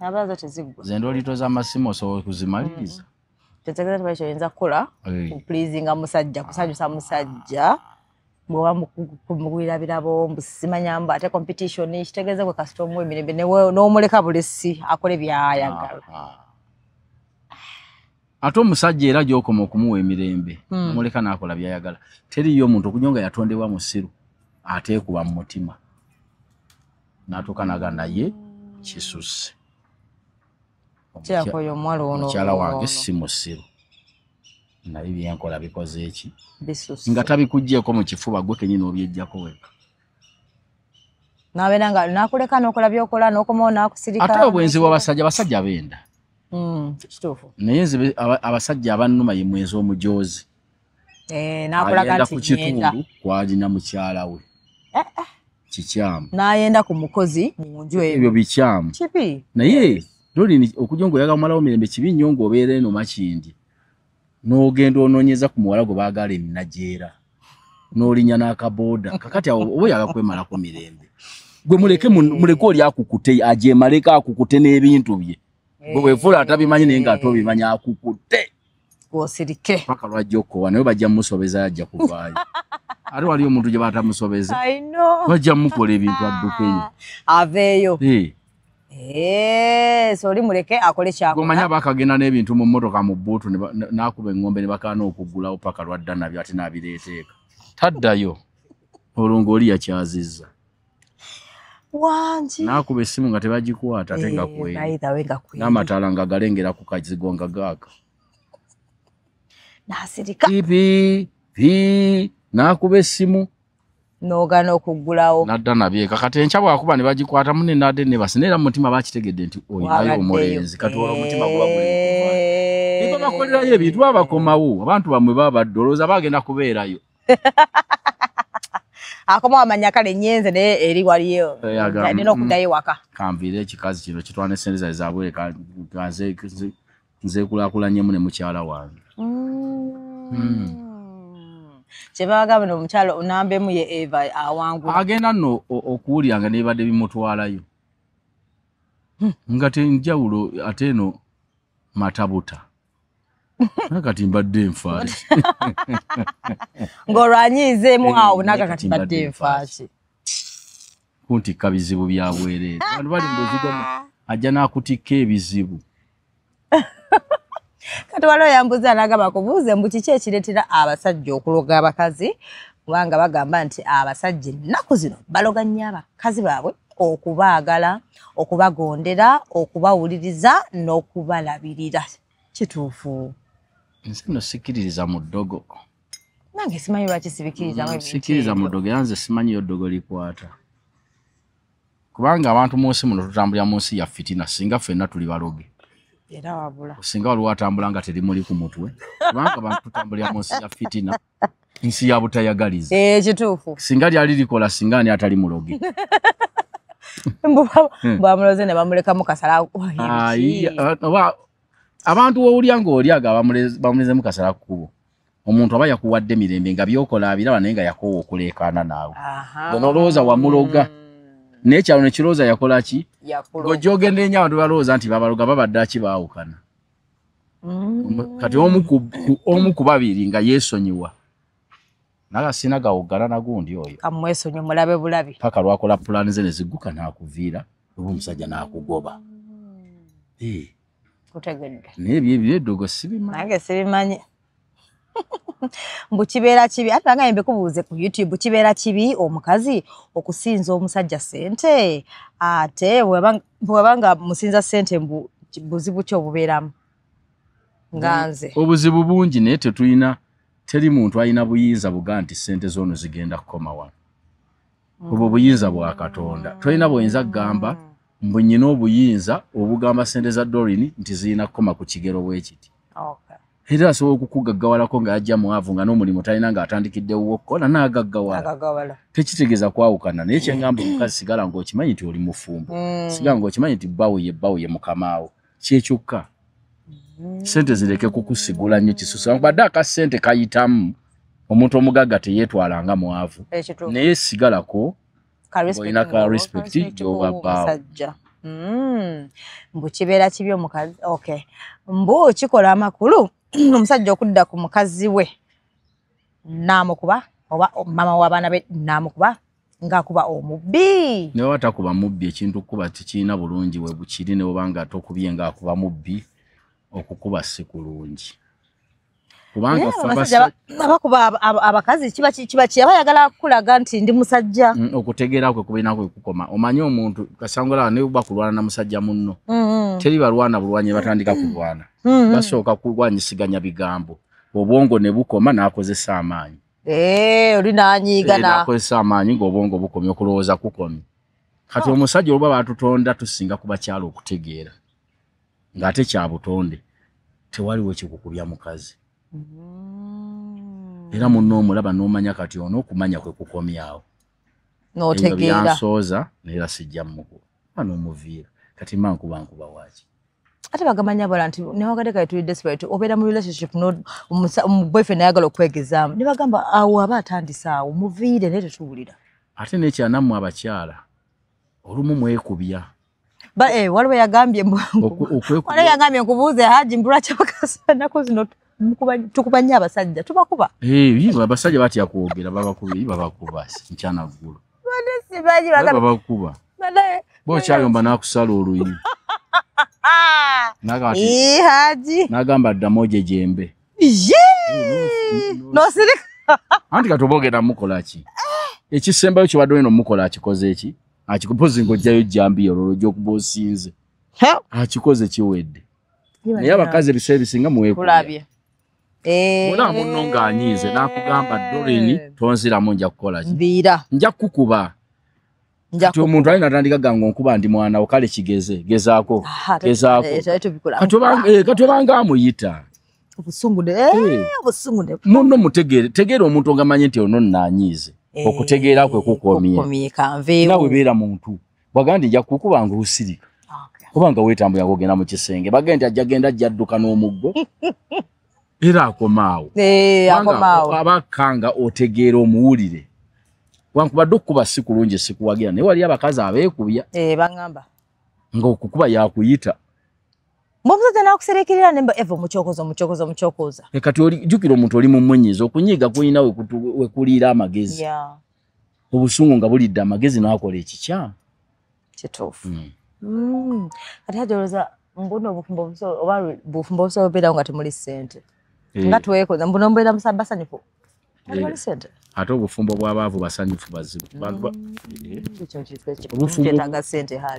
Abazo teziggwa. Ze ndooliito z'amasimu osobola okuzimaliriza. Kitegeeza tewali ky'oyinza kukola kupleasinga musajja, kusanyusa musajja. Bw'oba mugulira birabo mbu simanya mbu ate competition kitegeeza gwe kasita omuwa emirembe n'omuleka bulesi akole by'ayagala. Ate omusajja era gy'okoma okumuwa emirembe omuleka n'akola by'ayagala. Teriiyo omuntu okunywa nga yatondebwa musiru ateekuba mu mutima n'atuuka n'agamba naye kisusse. Omukyala wange si musiru naye byenkola bikoze eki nga tabikuggyeeko mu kifuba gwe kennyini obyeggyako wekka. N'abeera nga n'akuleka n'okola by'okola n'okomawo n'akusirika. Ate obwenzi bw'abasajja, abasajja benda. Kituufu. Naye nze abasajja abannuma ye mwenzi omujoozi. N'akulaga Agenda nti ku ngenda. kitundu kw'alina mukyala we. Kikyamu. N'ayenda ku mukozi mu nju eyo. Ebyo bikyamu. Kibi. Naye loli okujja ng'oyagala kumalawo mirembe kibi nnyo ng'obeera eno Makindye. N'ogenda onoonyeza ku muwala gwe baagala eminajeera. N'olinnya n'akabooda. Kakati awo oba oyagala kwemalako mirembe. Gwe muleke muleke oli akukute agyemaleko akukute n'ebintu bye. Gwe weefuula atabimanyi naye ng'ate obimanyi akukute. Gw'osirike. Paka lwajja okkowa naye bajja mmusobeza ajja kuvaayo. Ate waliyo omuntu gye batamusobeza. I know. Bajja mmukola ebintu addukeyo. Aveeyo. So oli muleke akole ky'akola. Gw'omanyi abaakagenda n'ebintu mu mmotoka mu bbuutu n'akuba eŋŋombe ne bakaana okuggulawo paka lwadda nabyo ate n'abireeta eka. Taddayo. Olwo ng'oli yakyazizza. Wangi. N'akuba essimu nga tebagikwata ate nga kweri. N'amataala nga galengera ku kazigo nga gaaka. N'asirika. Pipi, pi, n'akuba essimu. N'ogaana okuggulawo. N'adda nabyo eka. Kati enkya bw'akuba ne bagikwata munne n'adde ne basi. Naye era mu mutima bakitegedde nti olinayo omulenzi. Kati olwo omutima guba guli mu kuvaayo. Ne babakolerayo ebintu babakomawo. Abantu bammwe babadde olowooza bagenda kubeerayo. Akomawo amanya kale nnyenze naye eri waliyo. Nina okuddayo ewaka. Kanviire ekikazi kino kitwala ne ssente zange zaabwe nzeekulaakulanyemu ne mukyala wange. Kye bagamba nti omukyala namba emu ye Eva awangula. Agenda nno okuwulira nga nebibadde bimutwalayo. Nga tenjawulo ate eno matabuta. Kati mbadde nfaaki. Ng'olwanyiizeemu awo naga kati mbadde nfaaki. Kuntikka bizibu bya bwereere. Abantu bali mu buzibu ajja n'akutikka ebizibu. Kati waliwo yambuuza n'agamba kubuuze mbu kiki ekireetera abasajja okuloga abakazi kubanga bagamba nti abasajja ennaku zino baloga nnyo abakazi baabwe okubaagala, okubagondera, okubawuliriza n'okubalabirira. Kituufu. Nze nno sikkiririza mu ddogo. Nange simanyi lwaki sibikkirizamu ebintu. Sikkiririza mu ddogo era nze simanyiyo ddogo likwata. Kubanga abantu mu nsi muno tutambulira mu nsi ya fitina, singa ffenna tuli baloge. Era wabula. Singa waliwo atambula nga terimuli ku mutwe. Kubanga abantu tutambulira mu nsi ya fitina, nsi ya butayagaliza. Kituufu. Singa lyali likola singa ani atali muloge. Bamuloze ne bamulekamu kasala. Abantu w'owulya ng'olyaga bamulezemu kasala ku kkubo. Omuntu aba yakuwadde mirembe nga by'okola abiraba naye nga yakoowa okuleekaana naawe. Gwe n'olowooza wamuloga. Naye ekyalo ne kirowooza yakola ki? Ng'ojja ogenda ennyo abantu balowooza nti babaloga babadde aki baawukana. Kati omu ku babiri nga yeesonyiwa. Naga sina gawuggala na gundi oyo. Kamwesonyiwe mulabe bulabi. Paka lwakola pulaani ze ne zigguka n'akuviira oba omusajja n'akugoba. Kutegedde. Naye ebyo eddogo sibimanyi. Nange sibimanyi. Mbu kibeera kibi, ate nange mbikubuuze ku YouTube, kibeera kibi omukazi okusinza omusajja ssente, ate bw'aba nga musinza ssente mbu buzibu ki obubeeramu? Nga nze. Obuzibu bungi naye tetulina, teri muntu alina buyinza buga nti ssente z'ono zigenda kukoma wano. Obwo buyinza bwa Katonda. Tolina buyinza kugamba mbu nnyina obuyinza obugamba ssente za Doreen nti zirina kukoma ku kigero bwe kiti. Era asobola okukugaggawalako ng'ajja mwavu nga n'omulimu talina ng'atandikiddewo okukola n'agaggawala. Tekitegeeza kwawukana naye kye ngamba omukazi sigala ng'okimanyi nti oli mufumbo. Sigala ng'okimanyi nti bbawo ye bbawo ye mukamaawo. Kyekyokka. Ssente zireke kukusigula nnyo kisusse. Badde akasente kayitamu omuntu omugagga teyeetwala nga mwavu. Naye sigalako olina ka respect gy'owa bbaawo. Mbu kibeera kibi omukazi. Okay. Mbu kikola amakulu omusajja okudda ku mukazi we n'amukuba oba mama w'abaana be n'amukuba ng'akuba omubbi. Naye oba takuba mubbi, ekintu kuba tekirina bulungi we bukiri, ne oba nga tokubye ng'akuba mubbi, okukuba si kulungi. Kubanga abakuba abakazi kiba kiba ayagala kulaga nti ndi musajja. Okutegeera kwe kulina kwe kukoma. Omanyi omuntu kasangula ne buba kulwana na musajja munno. Teri balwana bulwanyi batandika kulwana. Basooka kulwanyisiganya bigambo. Obwongo ne bukoma n'akozesa amaanyi. Oli n'anyiiga na. N'akozesa amaanyi ng'obwongo bukomye, okulowooza kukomye. Kati omusajja oluba batutonda tusinga ku bakyala okutegeera. Ng'ate kya butonde tewaliwo kikukubya mukazi. Era munno omulaba n'omanya kati ono okumanya kwe kukomyawo. N'otegeera. Byansooza naye sijja mmukuba. N'omuviira. Kati mma nkuba nkuba waaki? Ate bagamanya bala nti newagadde kale tuli desperate obeera mu relationship no boyfriend ayagala okwegezaamu ne bagamba awo aba atandise awo muviire naye tetuwulira. Ate n'ekyanammwe abakyala olumu mwekubya. Waliwo yagambye nkubuuze Haji mbu lwaki abakazi ennaku zino tukuba nnyo abasajja, tubakuba. Abasajja batya kwogera, babakuba nkya na ggulu. Babakuba. Bw'okyayomba n'akusala oluyi. N'agamba ddamu ojejembe. N'osirika. Anti kati oba ogenda mukola ki? Ekisembayo ky'obadde olina omukola akikoze eki? Akikoze ng'oggyayo jjambiya olwo lw'ojja osinze. Akikoze kiwedde. Naye abakazi ebiseera ebisinga muweekubya. Olaba munno ng'anyiize n'akugamba Doreen tonziramu nja kukola ki? Nviira. Nja kukuba. Kati omuntu alina atandika ganga onkuba ndi mwana wo kale kigeze gezaako gezaako. Kati obanga amuyita. Obusungu ne. Munno mutegeere, tegeera omuntu ng'amanye nti ono nnaanyiize. Okutegeera kwe kukomye. Naawe beera muntu. Bw'agamba nti nja kukuba ng'osirika. Kubanga weetambulira ng'ogenda mu kisenge. Bagenda nti ajja genda ajja adduka n'omuggo. Era akomaawo. Abakanga otegeera omuwulire. Wankubadde okukuba si kulungi sikuwagira naye wali abakazi abeekubya. Bangamba. Ng'okukuba yakuyita. Omusajja n'akuserekerera ne mba eva omuchokoza omuchokoza omuchokoza. Kati jjukira omuntu oli mu munyiiza, okunyiiga kulina we kuliira amagezi. Obusungu nga bulidde amagezi n'akola ekikyamu. Kituufu. Kati Haji olowooza mbuno obufumbo oba bufumbo obusobola obeerawo nga temuli ssente. Nga twekoza mbuno mbeera basanyufu. Temuli ssente. Ate obufumbo bw'abaavu basanyufu bazibu.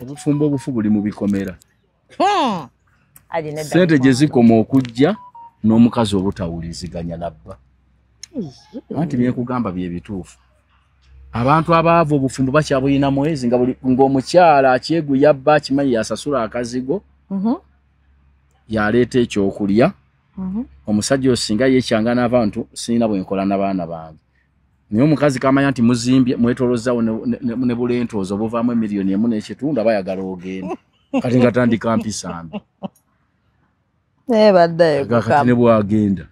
Obufumbo obufu buli mu bikomera. Ssente gye zikoma okujja N'omukazi obutawuliziganya nabba. Anti byekugamba bye bituufu. Abantu abaavu obufumbo bakyabuyina mwezi nga ng'omukyala akyeguya bba akimanyi yasasula akazigo, yaleeta ekyokulya, omusajja osinga yekyanga n'abantu sirina bwe nkola n'abaana bange. Naye omukazi kamanya nti muzimbye mwetolozaawo ne bulentoozo obuvaamu emiliyoni 1.5 aba ayagala ogenda. Kati nga tandika mpisa mbi. Kati ne bw'agenda.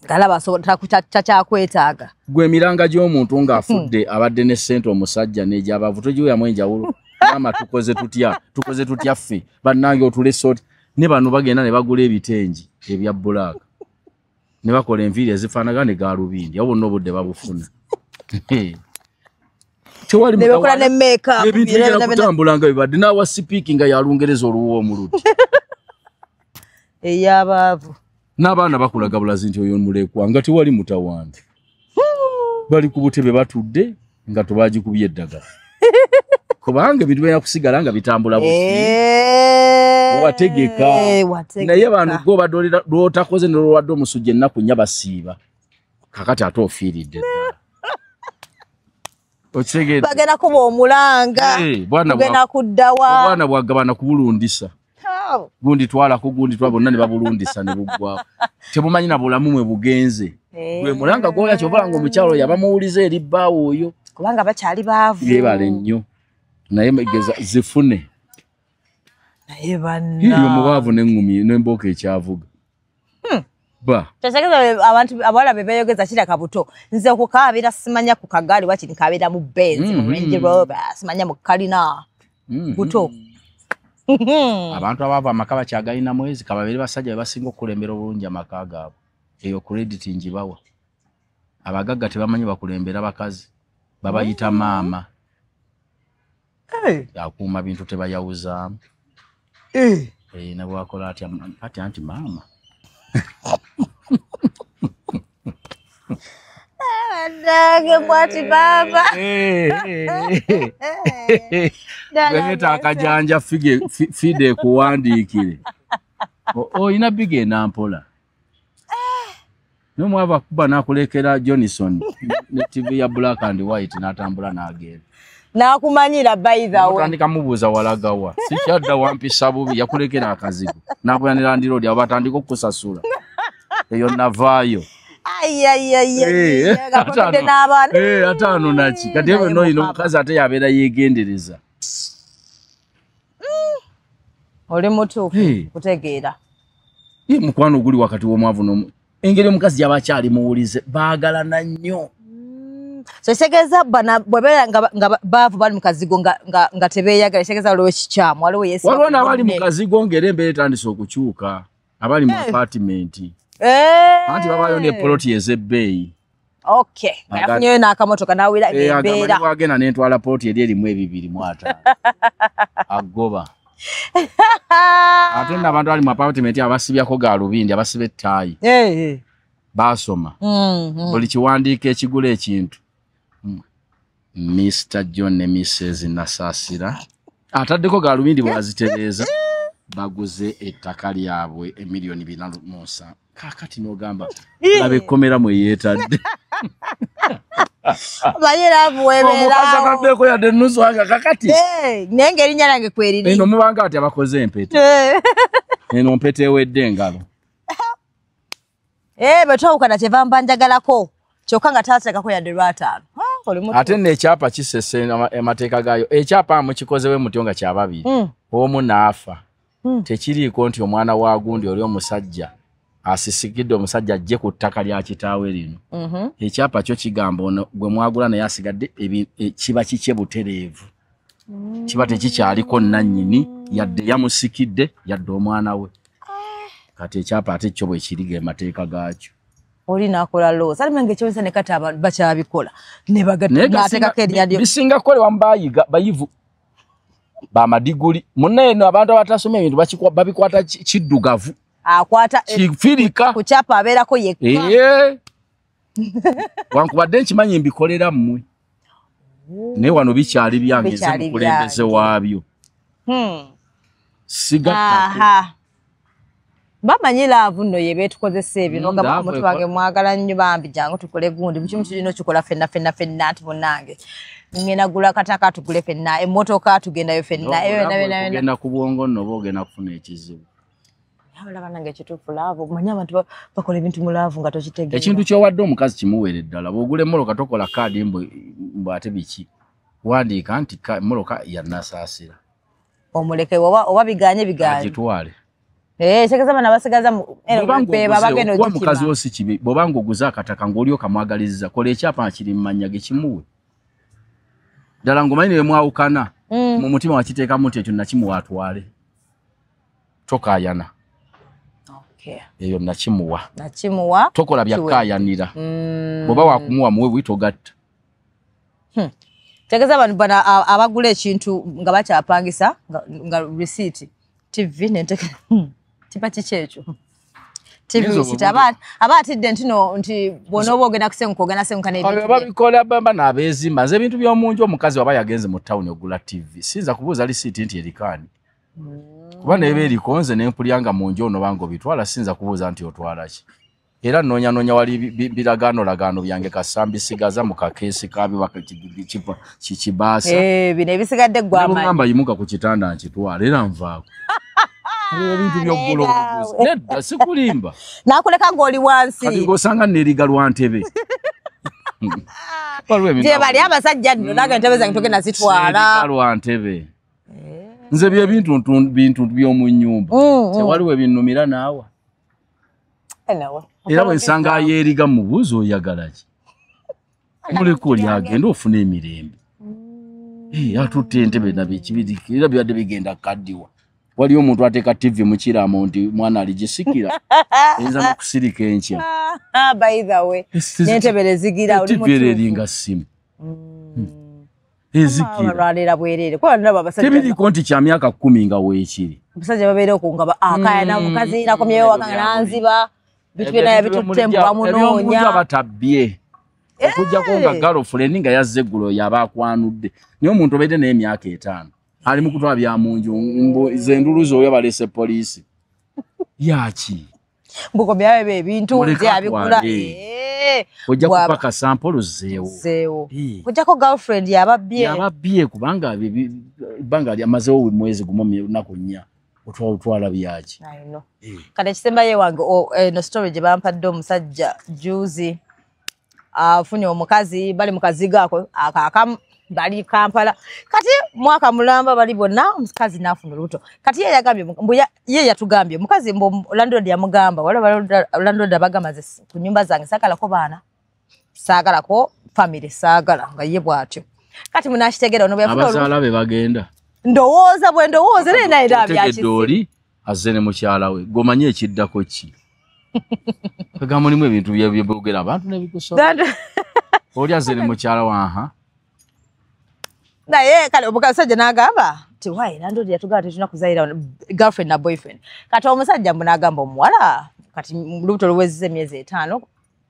Galaba so takyakwetaaga. Gwe emiranga gy'omuntu ng'afudde abadde ne ssente omusajja n'egyabavu togiweyamu enjawulo. Maama tukoze tutya, tukoze tutya ffe bannange otulese oti. Ne bano bagenda ne bagula ebitengi ebya bbulaaka ne bakola enviiri ezifaanagana ne gaalubindi, abo bonna obudde babufuna. Tewali ne bakola ne make-up, ebintu bigenda kutambula nga bibadde n'awa sipiiki nga yalungereza oluwa omuludi. Ey'abaavu. N'abaana bakulaga bulazi nti oyo mulekwa nga tewali mutawanda. Bali ku butebe batudde nga tebagikubye eddagala. Kubanga ebintu birina kusigala nga bitambula buti. Wategeka. Naye bano gwe obadde lw'otakoze ne lw'owadde omusujja ennaku nnya basiiba. Kakati ate ofiiridde ddala. Okitegedde? Bagenda kuba omulanga. Tugenda kuddawa. Obwana bwagabana kubulundisa. Gundi twalako gundi twala bonna ne babulundisa ne buggwawo. Tebumanyi na bulamu mwe bugenze. Gwe mulanga gw'oya ky'oba nga omukyalo yabamuwuliza eri bbaawo oyo. Kubanga bakyali baavu. Yeebale nnyo. Naye geza zifune. Naye banna. Hiyo mubaavu n'engumi n'embooka ekyavuga. Ba. Kyategeeza abantu abawala be beeyogeza kiraka buto. Nze okukaabira simanya ku kagaali wakiri nkaabira mu Benz, mu Range Rover, simanya mu kalina. Buto. Abantu abaava amaka bakyagalina mwezi kababeere basajja be basinga okukulembera obulungi amaka gaabwe. Eyo credit ngibawa. Abagagga tebamanyi bakulembera bakazi. Babayita maama. Akuuma bintu tebayawuzaamu. Ne bw'akola atya ati anti maama. Bannange bw'ati baaba. Leeta akajanja fide ekuwandiikire. Oyina bigenda mpola. N'omwavu akuba n'akulekera Johnson ne TV ya black and white n'atambula n'agenda. N'akumanyira by the way. Otandika mubuuza walagawa. Sikyadda wampisa bubi yakulekera akazigo. N'akuya ne landiroodi abo batandika okukusasula. Eyo navaayo. Ataano naki. Kati ebyo n'olina omukazi ate yabeera yeegendereza. Oli mutuufu kutegeera. Ye mukwano oguli wakati w'omwavu n'omu. Engeri omukazi gy'aba akyali muwulize baagalana nnyo. So ekitegeeza bw'ebeera nga baavu bali mu kazigo nga tebeeyagala, ekitegeeza waliwo ekikyamu, waliwo yeesiba. Waliwo n'abali mu kazigo ng'era embeera etandise okukyuka, abali mu apaatimenti. Anti babaayo ne poloti ez'ebbeeyi. Okay, yafunyeyo n'akamotoka n'awera embeera. Agamba agenda n'entwala poloti eri erimu 250. Agoba. Ate nno abantu abali mu apaatimenti abasibyako gaalubindi, abasiba ettaayi. Baasoma. Buli kiwandiiko ekigula ekintu. Mr. John ne Mrs. Nasasira ataddeko gaalubindi bw'azitereeza baguze ettaka lyabwe emiliyoni 407. Kaakati n'ogamba laba ekkomera mwe yeetadde. Omukazi ataddeko yadde ennusu anga kakati. Naye ng'erinnya lyange kweriri. Eno mubanga ati abakoze empeta. Eno mpeta ewedde engalo. Bwe twawukana kyeva mba njagalako kyokka nga taateekako yadde lwataano. Ate nno ekyapa kisese amateeka gaayo. Ekyapa mukikozewe mutyo nga kya babiri. Omu n'afa. Tekiriiko nti omwana wa gundi oli omusajja asisikidde omusajja ajje ku ttaka lya kitaawe lino. Ekyapa kyo kigamba ono gwe mwagula naye asigadde kiba kikye butereevu. Kiba tekikyaliko nnannyini yadde yamusikidde yadde omwana we. Kati ekyapa ate kyo bwe kiri ge mateeka gaakyo. Oli n'akola loosi. Ate nange ekyonsa ne kati abantu bakyabikola. Ne bagateekako erinnya lyo. Bisinga kukolebwa mu bayiga bayivu. Bamadiguli. Munna eno abantu abatasoma ebintu babikwata kiddugavu. Akwata kifirika. Ku kyapa abeerako yekka. Wankubadde nkimanyi mbikolera mmwe. Naye wano bikyali byange nze mukulembeze waabyo. Sigattako. Bamanyi love nno ye beetukozesa ebyo nogamba omuntu wange mwagala nnyo bambi jangu tukole gundi bukimu tulina okikola ffenna ffenna ffenna nti munnange ngenda gula kataka tugule ffenna emmotoka tugendayo ffenna ogenda ku bwongo nno oba ogenda kufuna ekizibu. Olaba nange ekituufu love omanyi abantu bakola ebintu mu love nga tokitegeera. Ekintu ky'owadde omukazi kimuweere ddala bw'ogula emmotoka tokola kaadi mbu ate biki wandiika nti emmotoka ya Nasaasira omuleke oba biganye biganye agitwale. Tekeza bana basigaza bagenda ogikima. Mukazi wo si kibi bw'obanga oguze akataka ng'olyoka mwagalizza kola ekyapa kiri mu mannya ge kimuwe ddala ng'omanyi ne mwawukana mu mutima wakiteekamu nti ekyo nakimuwa atwale tokaayana. Eyo nakimuwa nakimuwa tokola byakaayanira bw'oba wakumuwa muwe bwi togatta. Tekeza abantu bana abagula ekintu nga bakyapangisa nga receipt TV nenteke kiba kiki ekyo TV receipt aba atidde nti no nti bw'onooba ogenda kusenguka ogenda senguka n'ebintu babikola bamba n'abeezimba. Nze ebintu by'omunju omukazi waba yagenze mu tawuni ogula TV siyinza kubuuza receipt nti erikaani kuba neeba eriko nze ne mpulya nga mu nju ono banga obitwala siyinza kubuuza nti otwala ki era nnoonya wali biragaanolagaano byange kasambi sigaza mu kakeesi kabyo kibaasa bino ebisigadde ggwamagamba yimuka ku kitanda nkitwala era nvaako ebintu by'okugula obuguzi nedda sikulimba nakuleka ng'oli wansi kati ng'osanga neeriga lwa ntebe gye bali abasajja nno nange entebe zange togenda zitwala lwa ntebe nze byebintu bintu by'omu nnyumba tewaliwo ebinnumira naawa era bwe nsanga yeeriga mubuuzi oyagala ki muleka oli agenda ofuna emirembe atutte entebe nabikibiri era byadde bigenda kaddiwa waliyo omuntu ateeka TV mu kiraamo nti mwana aligisikira eyinza n'okusirika enkya. By the way n'entebe ezigira oli mutuufu TV era eringa ssimu ezikira balwalira bwereere kuba ndaba abasajja tebiriko nti kya myaka 10 nga weekiri omusajja babeera okwo nga akaayana mukazi nakomyewo waka nga nanziba bitu byonna yabitutte mbu bamunoonya abatabbye okuggyako nga girlfriend nga yazze eggulo yaba akwanudde naye omuntu obeedde naye emyaka 5 ali mu kutwala bya mu nju ze endulu z'oyo baleese poliisi yaki mbukomyawo ebyo ebintu nze abigula ojja kupaka sample zeewo ojjako girlfriend yababbye yababbye kubanga ebbanga lyamazeewo mwezi gumu lunaku 4 otwala byaki. Kale ekisembayo wange eno story gye bampadde omusajja juzi afunye omukazi bali mu kazigo ako akaakamu bali Kampala kati mwaka mulamba bali bonna omukazi n'afuna olubuto kati ye yagambye mbu ye yatugambye omukazi mbu landlord yamugamba waliwo landlord abagamba nze ku nnyumba zange saagalako baana saagalako family saagala nga ye bw'atyo kati munakitegeera ono bwe yafuna abazaala be bagenda ndowooza bwe ndowooza naye naye era byakisi oli azze ne mukyala we gw'omanyi ekiddako ki kagamba mulimu ebintu byeboogera abantu nebikusoba oli azze ne mukyala we aha naye kale omusajja n'agamba nti wayi landlord yatugamba tetulina kuzaalira girlfriend na boyfriend kati omusajja mbu n'agamba omuwala kati lubuto luwezezza emyezi 5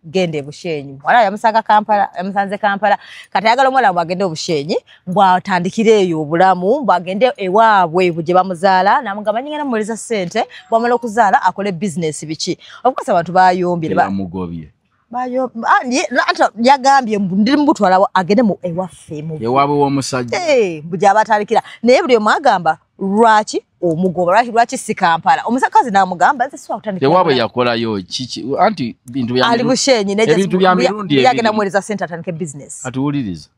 genda e Bushenyi muwala yamusanga Kampala yamusanze Kampala kati ayagala omuwala mbu agende e Bushenyi mbu atandikire eyo obulamu mbu agende ewaabwe gye bamuzaala n'amugamba ngenda mmuweereza ssente bw'amala okuzaala akole bizinesi biki of course abantu bayombye yamugobye yagambye ndi mubutwala agende mu ewaffe ewaabwe w'omusajja mbu gy'aba atandikira naye buli omu agamba lwaki omugoba lwaki si Kampala omusakazi n'amugamba nze sisobola kutandikira ewaabwe yakolayo kiki anti bintu bya ali Bushenyi ebintu bya mirundi ebiri yagenda muweereza ssente atandike bizinesi atuwuliriza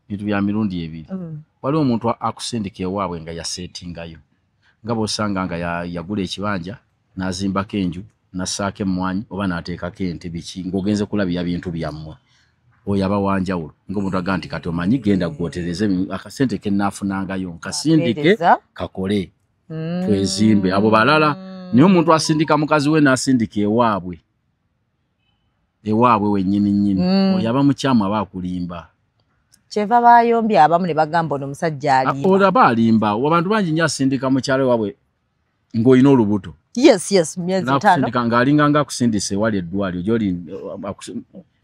bintu bya mirundi ebiri waliwo omuntu akusindika ewaabwe nga yaseetingayo nga bw'osanga nga yagula ekibanja n'azimbako enju nassaako emmwanyi oba n'ateekako ente biki ng'ogenze kulabira bintu byammwe oyo aba wanjawulo ng'omuntu agamba nti kati omanyi genda gwotereze akasente ke nnaafunangayo nkasindike kakole twezimbe abo balala naye omuntu asindika mukazi we n'asindika ewaabwe ewaabwe wennyini nnyini oyo aba mukyamu aba akulimba kyeva bayombye abamu ne bagamba ono omusajja alimba olaba alimba abantu bangi nnyo asindika mukyalo ewaabwe ng'olina olubuto. Yes, yes, miezi 5. Ng'alinga nga akusindise ewali eddwaliro gy'oli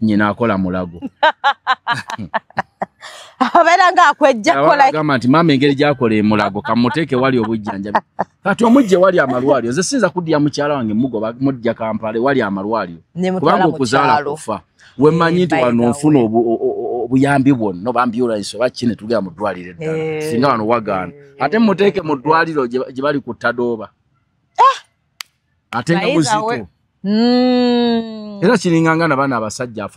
nnyina akola mulago. Abeera ng'akwejjako like agamba nti maama engeri gy'akola emulago kamuteeke wali obujjanjabi. Kati omujje wali amalwaliro. Nze siyinza kuddira mukyala wange mugoba mujja Kampala wali amalwaliro. Kubanga okuzaala kufa. Wemmanyi nti wano nfuna obuyambi bwonna oba ambulansi oba ki ne tugenda mu ddwaliro eddala. Singa wano wagaana. Ate muteeke mu ddwaliro gye bali ku Tadooba. Ate nga muzito. Era kiringanga na baana abasajja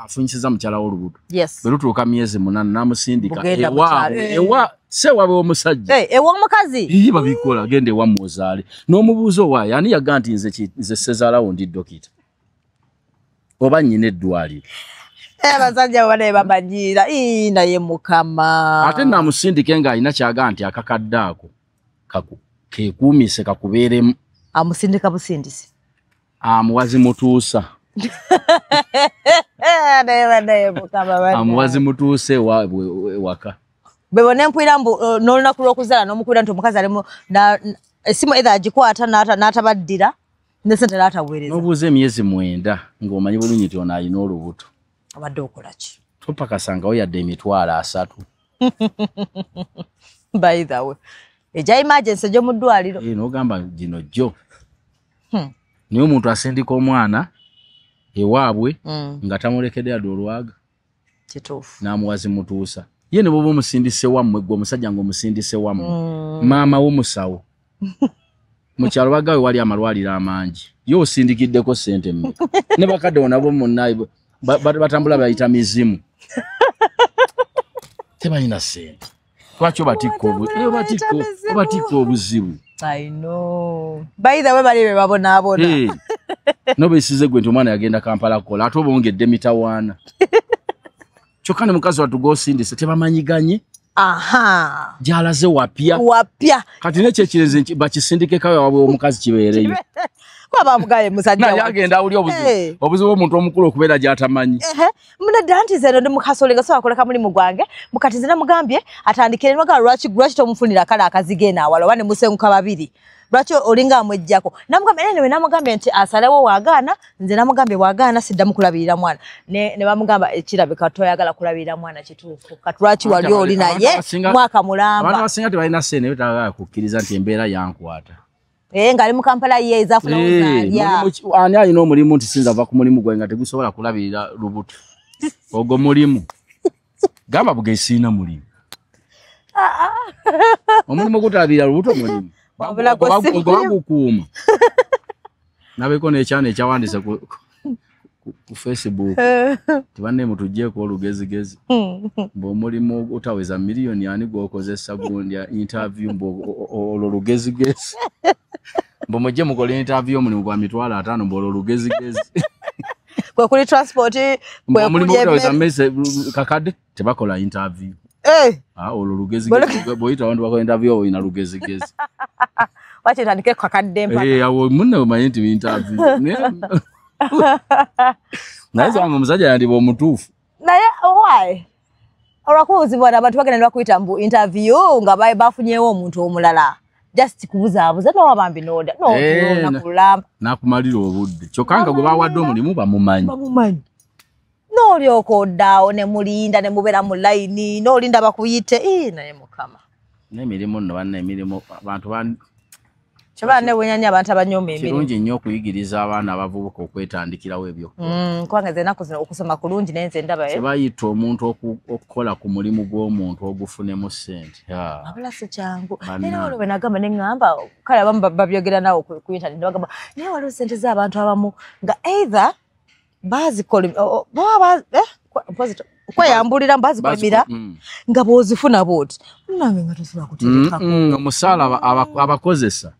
afunyisiza mukyala w'olubuto. Bwe lutuuka myezi 8 n'amusindika ewaabwe ewa se waabwe omusajja ew'omukazi. Iye babikola genda ewammwe ozaale. N'omubuuza owaaye ani yaga nti nze ssezaalawo ndi dokita oba nnyina eddwaliro. Abasajja bane bamanyiira naye Mukama. Ate naamusindike ng'alina ky'aga nti akakadde ako keekuumise kakubeeremu. Amusindika busindisi. Amuwazi mutuusa. Amuwazi mutuuse ewaka. Bwe nempwira mbu n'olunaku lw'okuzaala n'omukwira nti omukazi alimu essimu either agikwata n'atabaddira ne ssente n'ataweereza. N'obuuza emyezi 9 ng'omanyi bulungi nti ono alina olubuto. Obadde okola ki? Topakasangawo yadde emitwalo 3. By the way, egya emergency egy'omu ddwaliro. N'ogamba gino gyo. Naye omuntu asindika omwana ewaabwe nga tamulekedde yadde olwaga. Kituufu. N'amuwazi mutuusa. Ye ne bw'oba omusindise wammwe gwe omusajja ng'omusindise wammwe. Maama wo musawo. Mu kyalo bagawe wali amalwaliro amangi. Ye osindikiddeko ssente mmeka? Ne bakadde nabo munnaye batambula bayita mizimu. Tebalina ssente. Lwaki obatikka obuzibu? I know. By the way, bali be babonaabona. Nobeesize gwe nti omwana yagenda Kampala kukola ate obongedde mitawaana. Kyokka ne mukazi wattu gw'osindise tebamanyiganye. Aha. Gy'alaze wapya. Wapya. Kati n'ekyo ekirenzi bakisindikeko ewaabwe omukazi kibeereyo. Kuba bamugaye musajja naye agenda awulya obuzibu. Obuzibu bw'omuntu omukulu okubeera gy'atamanyi. Munadde anti nze eno ndi mukasolenga so akola kamulimu gwange. Mukati nze namugambye atandikire nwaga lwaki tomufunira kale akazigo eno awala oba ne musenguka babiri. Lwaki olinga amweggyako. Namugambye anyway namugambye nti asalewo waagaana nze namugambye bw'agaana siddamu kulabirira mwana. Ne bamugamba ekirabika toyagala kulabirira mwana kituufu. Kati lwaki wali oli naye mwaka mulamba. Abantu abasinga tebalina ssente naye tebagala kukkiriza nti embeera yankwata. Ng'ali mu Kampala ye ezaafuna ozaalya. Ani alina omulimu nti sinza va ku mulimu gwange nga tegusobola kulabirira lubuto. Ogwo mulimu. Gamba buge siina mulimu. Omulimu gutalabirira lubuto mulimu. Ogwo bagukuuma. Nabeko n'ekyana ekyawandiise ku Facebook. Tibanne mutuggyeko olugezigezi. Mbu omulimu ogutaweza miliyoni ani gw'okozesa gundi interview mbu olwo lugezigezi. Mbu mujje mukole interview omulimu gwa 500,000 mbu olwo lugezigezi. Kwe kuli transport, kwe kuli ogutaweza mmese kakadde tebakola interview. Olwo lugezigezi bw'oyita abantu bakola interview olina lugezigezi. Wacha tandike kakadde mpaka. Awo munne omanyi nti interview. Naye zange omusajja yandiba omutuufu. Naye why? Olwakubuuzibwa abantu bagenda ne bakuyita mbu interview nga bafunyeewo omuntu omulala. Just kubuzaabuza n'owabambi n'oda. N'okulamba. N'akumalira obudde. Kyokka nga gwe bawadde omulimu bamumanyi. Bamumanyi. N'olyoka oddaawo ne mulinda ne mubeera mu layini n'olinda bakuyite. Naye Mukama. N'emirimu nno banna emirimu abantu Kyaba ne wenyanya abantu abanyooma emirimu. Kirungi nnyo okuyigiriza abaana abavubuka okwetandikirawo ebyo. Kubanga nze ennaku zino okusoma kulungi naye nze ndaba. Kyebayita omuntu okukola ku mulimu gw'omuntu ogufunemu ssente. Wabula si kyangu. Era waliwo bwe nagamba ne ŋŋamba kale abamu babyogera naawe ku internet ne bagamba naye waliwo ssente z'abantu abamu nga either bazikola kweyambulira bazikolimira nga bw'ozifuna bw'oti. Munnange nga tosobola kuterekako. Omusaala abakozesa.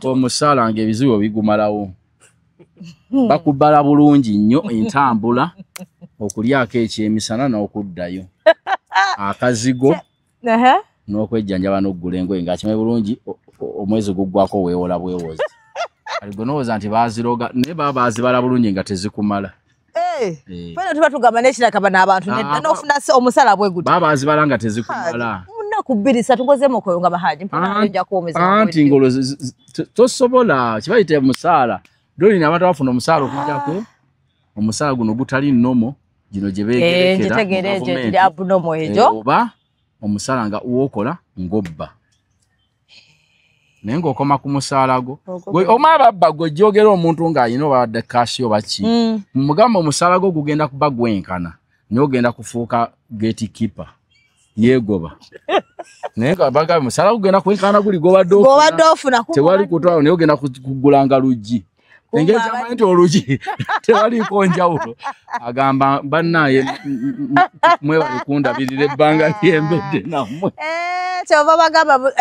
Omusaala ng'ebizibu bigumalawo. Bakubala bulungi nnyo entambula okulyako ekyemisana n'okuddayo. Akazigo n'okwejjanjaba n'okugula engoye ng'akimanyi bulungi omwezi guggwako weewola bwewozi. Kati gwe n'olowooza nti baaziroga naye baba baazibala bulungi nga tezikumala. Fena tuba tugamba n'ekiraka bano abantu nedda n'ofuna omusala bwe guti. Baba baazibala nga tezikumala. Nnaku 2 3 ngozeemu okoyo bahaji mpona nja kuwomeza. Anti ngolo tosobola kibayita musaala. Dolina abantu abafuna omusaala okujjako omusaala guno gutali nnomo Gino gye beegerekera oba omusaala nga wokola ng'obba. Naye ng'okoma ku musaala gwo. Oma ababba gwe jogera omuntu ng'alina obadde kaasi oba ki. Mugamba omusaala gwo gugenda kuba gwenkana naye ogenda kufuuka gatekeeper. Yeegoba. Naye nga bagamba omusaala gugenda kwenkana guli gw'obadde ofuna. Tewali kutwala naye ogenda kugulanga luggi. Engeri ky'amanyi nti oluggi tewaliiko njawulo. Agamba bannaye mwebale kundabirira ebbanga ly'embedde nammwe. Kyova bagamba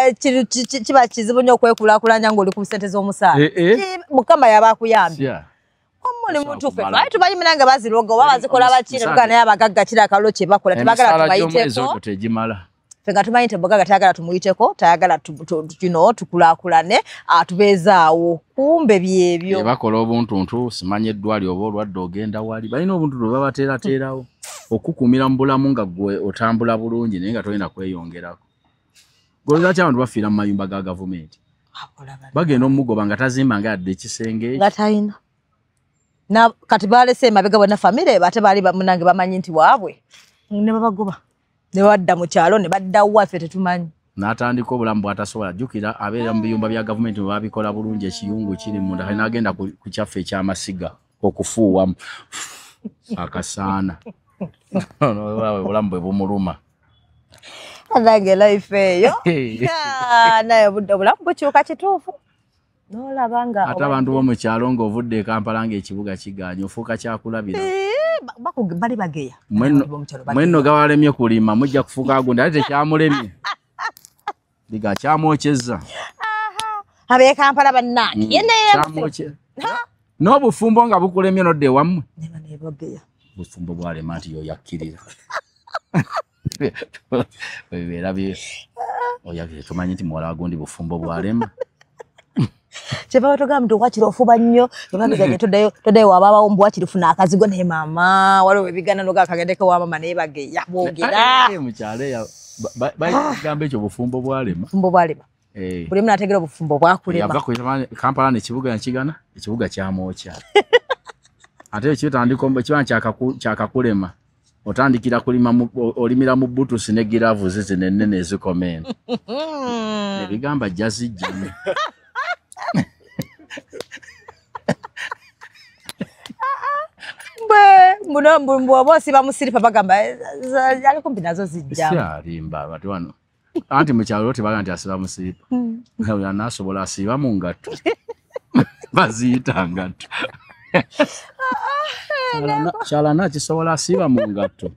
kiba kizibu nnyo okwekulaakulanya ng'oli ku ssente z'omusaala. Mukama yaba akuyambye. Omuli mutuufu aye tubayimira nga baziroga oba bazikola baki ne tugamba naye abagagga kiri akalulu kye bakola tebagala tubayiteko. Ffe nga tumanyi nti omugagga tayagala tumuyiteko, tayagala tukulaakulane, atubeezaawo. Kumbe byebyo. Bakola obuntuntu, simanyi eddwaliro oba olwadde ogenda wali. Balina obuntuntu bwe babateerateerawo okukuumira mu bulamu nga ggwe otambula bulungi naye nga tolina kweyongerako. Golooza ki abantu bafiira mu mayumba ga gavumenti? Bagenda omugoba nga tazimba nga yadde ekisenge. Nga talina. Na kati balese emabega bonna famire ate baali munnange bamanyi nti waabwe ne babagoba. Ne badda mu kyalo ne badda waffe tetumanyi. N'atandika obulamu bw'atasobola. Jjukira abeera mu biyumba bya gavumenti bwe babikola bulungi ekiyungu kiri munda kali n'agenda ku kyaffe eky'amasiga okufuuwamu akasaana. Obulamu bwe bumuluma. Nange life eyo. Naye obulamu bukyuka kituufu. N'olaba nga ate abantu b'omu kyalo ng'ovudde e Kampala ng'ekibuga kigaanye ofuuka kyakulabira. Bali bageya. Mwenno gabalemye kulima mujja kufuuka agundi ate tekyamulemye. Liga kyamwokyezza. Ab'e Kampala bannange. N'obufumbo nga bukulemye n'odda ewammwe. Bufumbo bwalema nti yo yakkirira. Bibeera tumanyi nti muwala wagundi bufumbo bwalema. Kyeva batugamba nti wakiri ofuba nnyo ebabiganye toddayo wabaabawo mbu wakiri funa akazigo naye maama waliwo ebigana noga akagendeko wa maama naye bageya boogera. Mu kyalo bagamba ekyo bufumbo bwalema. Bufumbo bwalema. Buli omu n'ategeera obufumbo bwakulema. Yava ku Kampala n'ekibuga nakigana ekibuga kyamwokya. Ate kitandika kiba kyakakulema otandikira kulima olimira mu butusi ne giravu zino ennene ezikoma eno. Ebigamba jazijjamu. Mbu osiba musiripa bagamba ali kumpi nazo zijjamu. Si alimba abantu wano. Anti mu kyalo tebaga nti asiba musiripa. Anaasobola asiba mu ngatto. Baziyita ngatto. Kyalana akisobola asiba mu ngatto.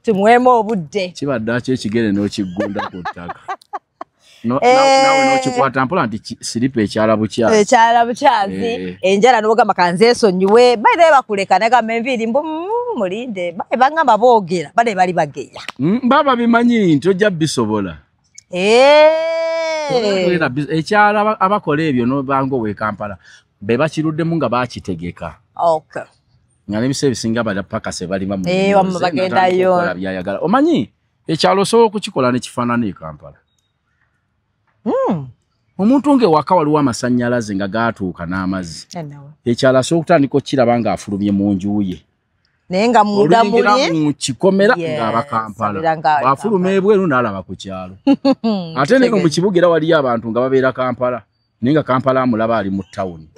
Tumuweemu obudde. Kibadde akyo ekigere n'okiggunda ku ttaka. Nawe n'okikwata mpola nti siripa ekyala bukyazi. Ekyala bukyazi. Enjala n'ogamba kanzeesonyiwe. By the way bakuleka nagamba enviiri mbu mulinde. Bangamba boogera bale bali bageya. Baba bimanyi nti ojja bisobola. Ekyala abakola ebyo n'obanga ow'e Kampala be bakiruddemu nga bakitegeka. Okay. Nga n'ebiseera ebisinga bala paka se balima mu. Bagendayo. Byayagala. Omanyi ekyalo osobola okukikola n'ekifaanana e Kampala. Omuntu ng'ewaka waliwo amasannyalaze nga gaatuuka n'amazzi. Ekyalo asobola okutandika okukiraba ng'afulumye mu nju ye. Naye nga munda muli mu kikomera ng'aba Kampala. Bw'afuluma ebweru n'alaba ku kyalo. Ate naye mu kibuga era waliyo abantu nga babeera Kampala. Naye nga Kampala amulaba ali mu tawuni.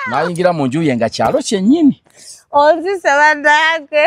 N'ayingira mu nju ye nga kyalo kyennyini. Onzise bannange.